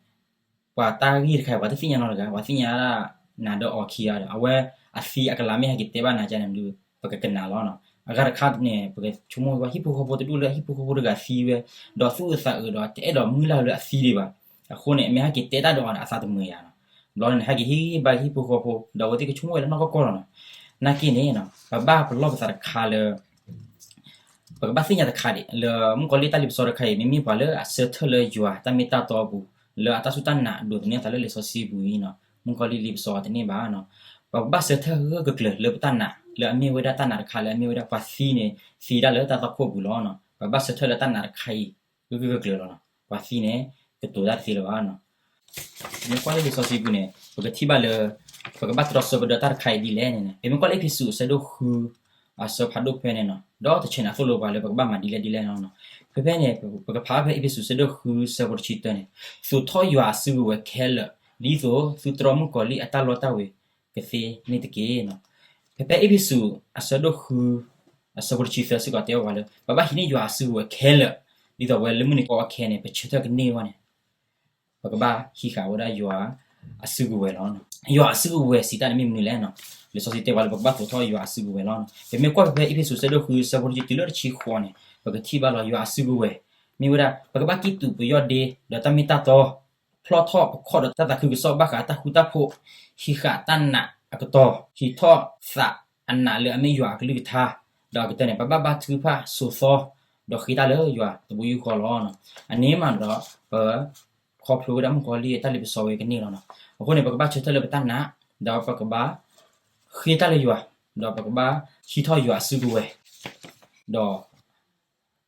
ပှၤတၢ်ဂ့ၢ်တခါအံၤ ပှၤတသ့ၣ်ညါနီတဂၤ, ပှၤသ့ၣ်ညါဒၣ်နၤဒီးအီၤခံဂၤဒီး အဝဲအသံအကလၤမ့ၢ်ဟဲက့ၤတဲဘၣ်နၤကန့ၣ် ပကကနာ်လီၤနီၤ. အဂၤတခါန့ၣ် ပကဆိကမိၣ်ဝဲ ဟံၣ်ဖိဃီဖိတဒူၣ်လၢဟံၣ်ဖိဃီဖိတဂၤသံဝဲ, ဒီးသူၣ်အုးသးအုးဒီးတအဲၣ်ဒိးမုၢ်လၢ်လၢအသံဒံးဘၣ်. အဃိန့ၣ် မ့ၢ်ဟဲက့ၤတဲတၢ်ဒီးအီၤန့ၣ် အသးတမုာ်ယၤနီၤ. ဘျီန့ၣ် ဟဲက့ၤဟ့ၣ်ဂံၢ်ဟ့ၣ်ဘါဟံၣ်ဖိဃီဖိ ဒီးအဝဲသ့ၣ်ကဆိကမိၣ်ဝဲလၢနီၢ်ကီၢ်ကီၢ်လီၤနီၤ. နာ်က့န့ၣ် ပဘၣ်ပလီၢ်ပသးတခါလၢ ပကဘၣ်သ့ၣ်ညါတခါဒံး လၢမုၣ်ကီၤလံၢ်တၢ်လ့ပစီတခါအံၤ မ့မ့ၢ်ပှၤလၢအဆၢထၢၣ်လၢယွၤတၢ်မ့ၢ်တၢ်တီအပူၤ လၢအတၢ်စူၢ်တၢ်နာ်ဒိးသန့ၤအသးလၢလံာ်စီဆှံပူၤအံၤနီၤ, မုၣ်ကီၤလံၢ်လ့ပစီတန့ၢ်ဘၣ်နီၤ. ပကဘၣ်ဆၢထၢၣ်ဂၢၢ်ဂၢၢ်ကျၢၤကျၢၤလၢပတၢ်နာ် လၢအမ့ၢ်ဝဲဒၣ်တၢ်နာ်တခါလၢအမ့ၢ်ဝဲဒၣ်ပှၤသံန့ၣ် သံဒၣ်လၢတၢ်သွၣ်ခိၣ်ပူၤလီၤနီၤ. ပကဘၣ်ဆၢထၢၣ်လၢတၢ်နာ်တခါအံၤ ဂၢၢ်ဂၢၢ်ကျၢၤကျၢၤလီၤနီၤ. ပှၤသံန့ၣ် ကတိၤတၢ်တသ့လၢၤဘၣ်နီၤ. ပမ့ၢ်ကွၢ်လၢလံာ်စီဆှံပူၤန့ၣ် ပကထံၣ်ဘၣ်လၢ ပကဘၣ်တြီဆၢပဒီးတၢ်တခါအံၤဒ်လဲၣ်န့ၣ် ပမ့ၢ်ကွၢ်လၢအ့းဖ့းစူး အဆၢဒိၣ်ဃု အဆၢဖးဒိၣ်ဖဲန့ၣ်နီၤ, ဒီးတဆဲးန့ၣ် အသိၣ်လိပှၤလၢပကဘၣ်မၤဒ်လဲၣ်ဒ်လဲၣ်လီၤနီၤ. ဖဲဖဲန့ၣ် ပကဖးဖဲအ့းဖ့းစူး အဆၢဒိၣ်ဃု ဆၢဖိတဆံတၢန့ၣ်, သူၣ်ထီၣ်ယွၤအစုကဝဲၤခဲလၢာ် ဒ်သိးသုတြီမုၣ်ကီၤလံၢ်အတၢ်လီတၢ်ဝ့ၤ ကသ့န့ၣ်တက့ၢ်နီၤ. ဖဲဖဲအ့းဖ့းစူး အဆၢဒိၣ်ဃု အဆၢဖိတဆံသၢစ့ၢ်ကီးတဲဝဲပှၤလၢ ပဘၣ်ဟံးန့ၢ်ယွၤအစုကဝဲၤခဲလၢာ်, ဒ်သိးဝဲလၢမုၢ်နံၤကီအီခဲန့ၣ် ပဆၢထၢၣ်ကန့ၢ်ဝဲန့ၣ် ပကဘၣ်ဟံးဃာ်ဝဲဒၣ်ယွၤအစုကဝဲၤလီၤ. ယွၤအစုကဝဲၤစံးတၢ်န့ၣ်မ့ၢ်မနုၤလဲၣ်နီၤ. လံာ်စီဆှံတဲပှၤလၢပကဘၣ်သူၣ်ထီၣ်ယွၤအစုကဝဲၤလီၤ. ပမ့ၢ်ကွၢ်ဖဲဖဲအ့းဖ့းစူး အဆၢဒိၣ်ဃု အဆၢဖိတဆံတုၤလၢတဆံဃိးန့ၣ် ပကထံၣ်ဘၣ်လီၤယွၤအစုကဝဲၤ မ့ၢ်ဝဲဒၣ် ပကဘၣ်ကံၣ်တူာ်ပယီၢ်ဒ့ဒီးတၢ်မ့ၢ်တၢ်တီ, ဖျီၣ်ထီၣ်ပခီၣ်ဒီးတၢ်သးခုကစီၣ်ဘၣ်ဃးတၢ်ဃူတၢ်ဖိး, ဟံးဃာ်တၢ်နာ်အကတီၢ်, ဟံးထီၣ်သးအနာ်လၢအမ့ၢ်ယွၤအကလုၢ်ကထါ, ဒီးအကတၢၢ်န့ၣ် ပဘၣ်ဘါထုကဖၣ်စိာ်သီ, ဒီးဃ့တၢ်လၢယွၤတဘိယူၢ်ဃီလီၤ. အန့ၣ်မးဒီး ပ ခီဖျိဝဲဒၣ်မုၣ်ကီၤလံၢ်အတၢ်လ့ပစီဝဲကန့ၢ်လီၤနီၤ. အဃိန့ၣ် ပကဘၣ်ဆၢထၢၣ်လၢပတၢ်နာ်, ဒီးပကဘၣ်ဃ့တၢ်လၢယွၤ, ဒီးပကဘၣ်ဟံးထီၣ်ယွၤအစုကဝဲၤ, ဒီး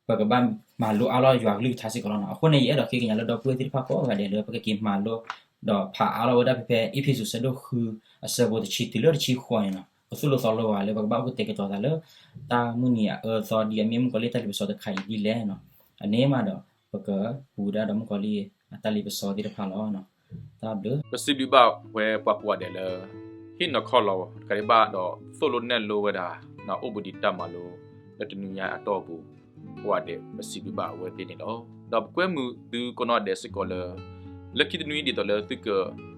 ပကဘၣ်မၤလိအါလီၤယွၤကလုၢ်ကထါစ့ၢ်ကီးလီၤနီၤ. အဃိန့ၣ် ယအဲၣ်ဒိးဃ့ကညးလၢဒီပုၢ်ဝဲၢ်သ့ၣ်တဖၣ်ကိးဂၤဒဲးလၢ ပကက့ၤမၤလိ ဒီးဖးအါလီၤဝဲဒၣ်ဖဲဖဲအ့းဖ့းစူး အဆၢဒိၣ်ဃု အဆၢဖိတဆံတုၤလၢတဆံဃိးန့ၣ်နီၤ. ပသိၣ်လိသီလိပှၤလၢ ပကဘၣ်အိၣ်ကတဲာ်ကတီၤသးလၢ တၢ်မုၢ်နံၤအအၢအသီ ဒ်အမ့ၢ်မုၣ်ကီၤလံၢ်တၢ်လ့ပစီတခါအံၤဒ်လဲၣ်နီၤ. အန့ၣ်မးဒီး ပကပူၤဒၣ်ဒီးမုၣ်ကီၤလံၢ်အတၢ်လ့ပစီသ့ၣ်တဖၣ်လီၤ. တၢ်ဘျုး ပစံးဘျုးဘၣ်ဝဲပှၤကိးဂၤဒဲးလၢ ဟ့ၣ်နီၤခီလီၤတကးဒံးဘၣ်ဒီး သိၣ်လိနဲၣ်လိဝဲဒၣ် အိၣ်ဘှံးနံၤတၢ်မၤလိ လၢတနွံညါအတီၢ်ပူၤ ကိးဂၤဒဲး ပစံးဘျုးဘၣ်အဝဲသ့ၣ်န့ၣ်လီၤ. ဒီးပကွဲမုာ်သုကိးနီၢ်ဒဲးစ့ၢ်ကီးလၢ လၢခံတနွံဒ်သိးလၢသုက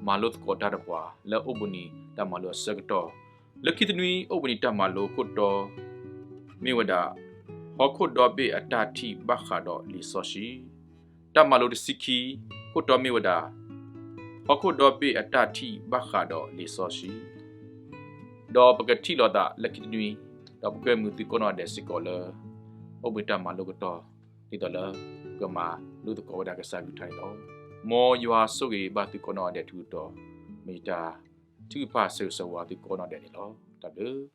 မၤလိသကိးတၢ်ဒီးပှၤ လၢအိၣ်ဘှံးနံၤတၢ်မၤလိအဆၢကတီၢ်, လၢခံတနွံအိၣ်ဘှံးနံၤတၢ်မၤလိခိၣ်တီ မ့ၢ်ဝဲဒၣ် ဟီၣ်ခိၣ်ဒီဘ့ၣ်အတၢ်ထံၣ်ဘၣ်ဃးဒီးလံာ်စီဆှံ, တၢ်မၤလိတဆံခံ ခိၣ်တီမ့ၢ်ဝဲဒၣ် ဟီၣ်ခိၣ်ဒီဘ့ၣ်အတၢ်ထံၣ်ဘၣ်ဃးဒီးလံာ်စီဆှံ, ဒီးပကထံၣ်လိာ်သးလၢခံတနွံ, ဒီးပကွဲမုာ်သုကိးနီၢ်ဒဲးစ့ၢ်ကီးလၢ အိၣ်ဘှံးတၢ်မၤလိကတီၢ် ဒ်သိးလၢ ပကမၤလိသကိးဝဲဒၣ်ကစၢ်ကလုၢ်ကထါန့ၣ်လီၤ. မ်ယွၤဆိၣ်ဂ့ၤဘၣ်သုကိးနီၢ်ဒဲးထူးထူးတီၤတီၤ, မ့ၢ်ယတၢ်ထုကဖၣ်ဆၢဂ့ၤဆၢဝါသုကိးနီၢ်ဒဲးန့ၣ်လီၤ. တၢ်ဘျုး